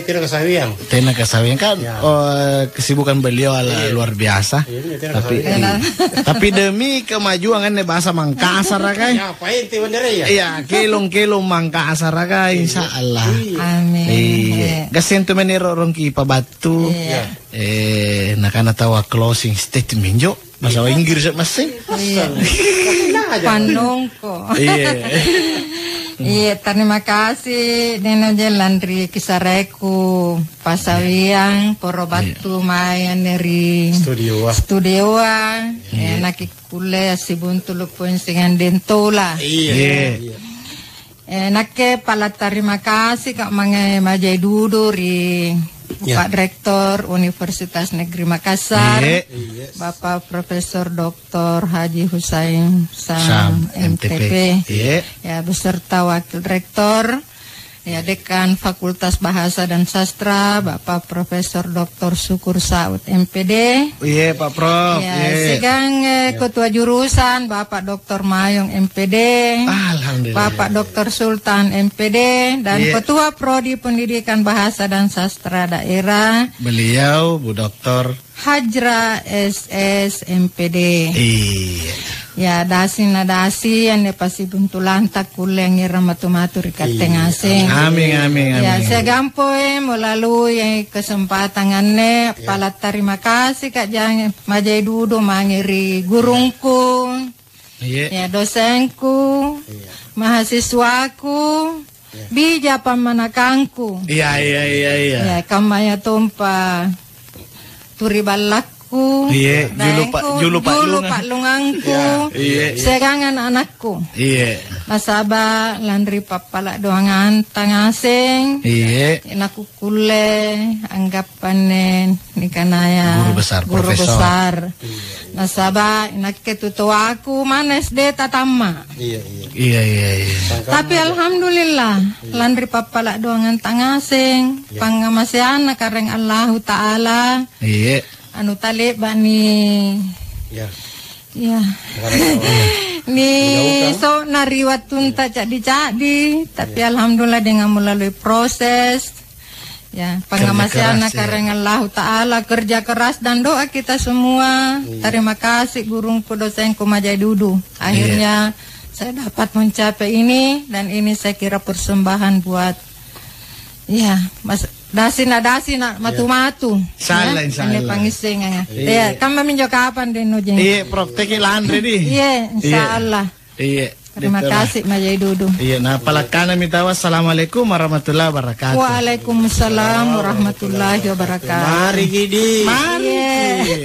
tidak kesawiang. Tena kesawiang kan, Iya. oh, kesibukan beliau ala Iya. luar biasa. Iya, iya, tena Tapi, kesawiang. iya. Tapi demi kemajuan anne bahasa Mangkasar, Kak. Ya, apa ente bener ya? Iya, kelong-kelong Mangkasar, Kak, insya Allah. Iya. Amin. Iya. Iya. Gasen tu meniro rongki pabattu. Iya. Iya. Eh, nakana tawa closing statement jo. Bahasa Inggris massing. Iya. Panongko. Iya. Iya, terima kasih Neno Jelan ri kisaraeku pasawiang poro Iya. battu mae anne ri Studioa. studioa. Iya. Eh, nakikkulle assibuntulu poeng siagang Dentola. Iya. Iya. Iya. Eh, nakke pala tarima kasika mange majai dudu ri Ya. Pak Rektor Universitas Negeri Makassar, Iya. Iya. Bapak Profesor Doktor Haji Husain Sam, Sam, M T P. M T P. Iya. Ya, beserta Wakil Rektor, ya, Dekan Fakultas Bahasa dan Sastra, Bapak Profesor Doktor Syukur Saud, M P D. Iya, Pak Prof. Ya, Iya. siagang, eh, Iya. Ketua Jurusan, Bapak Doktor Mayong, M P D. Alhamdulillah. Bapak Doktor Sultan, M P D, dan Iya. Ketua Prodi Pendidikan Bahasa dan Sastra Daerah. Beliau, Bu Doktor. Hajra, S S, M P D. Iya. Ya, dasi na dasi, anne pasibuntulanta kulle angngerang matu-matu ri katte Iya. ngaseng. Amin, amin, amin. Ya, siagang poe melalui kesempatan anne, Ya. pala tarima kasika jange majai dudu mange ri gurungku, Iya. ya, dosengku, Iya. mahasiswaku, Iya. bija pammanakangku. Iya, iya, iya, iya. Ya, kammaya tompa tu ri ballakku, Iya, julu pa-, daengku, julu julu pa'lungang. pa'lungangku, Iya. Iya. siagang ana'-anakku. Iya. Nasaba' lanri pappala' doanganta ngaseng, Iya. nakukkulle anggappa anne nikanaya Guru besar, guru profesor. besar. Iya. Nasaba' inakke tu toaku manna S D tatamma'. Iya, iya. Iya, iya, iya. Sangkamma Tapi aja. alhamdulillah, Iya. lanri pappala' doanganta ngaseng, Iya. pangngamaseanna Karaeng Allahu Ta'ala, Iya. anu tale'ba' ni Iya. Iya. Bukan apa-apa. Ni Menjauhkan. so'na ri wattunta ca'di-ca'di, tapi Iya. alhamdulillah dengan melalui proses, ya, Kerja pangngamaseanna keras, ya. Karaeng Allahu Ta'ala, kerja keras dan doa kita semua. Iya. Terima kasih gurungku, dosengku Majai Dudu. Akhirnya Iya. saya dapat mencapai ini, dan ini saya kira persembahan buat, ya, Mas, dasi na, dasi na, Iya. matu-matu. Insya Allah, Ya, insya anne Allah. pangissengang. Iya. Ya, kamma minjo kapang deh, Nujeng. Iya, Prof, teki lanre di. Iya, insya Iya. Allah. Iya. Terima Betul lah. kasih, Majai Dudu. Iya, nah, palakkanami tawa. Assalamualaikum warahmatullahi wabarakatuh. Waalaikumsalam warahmatullahi wabarakatuh. Mari, Gidi. Mari. Iya.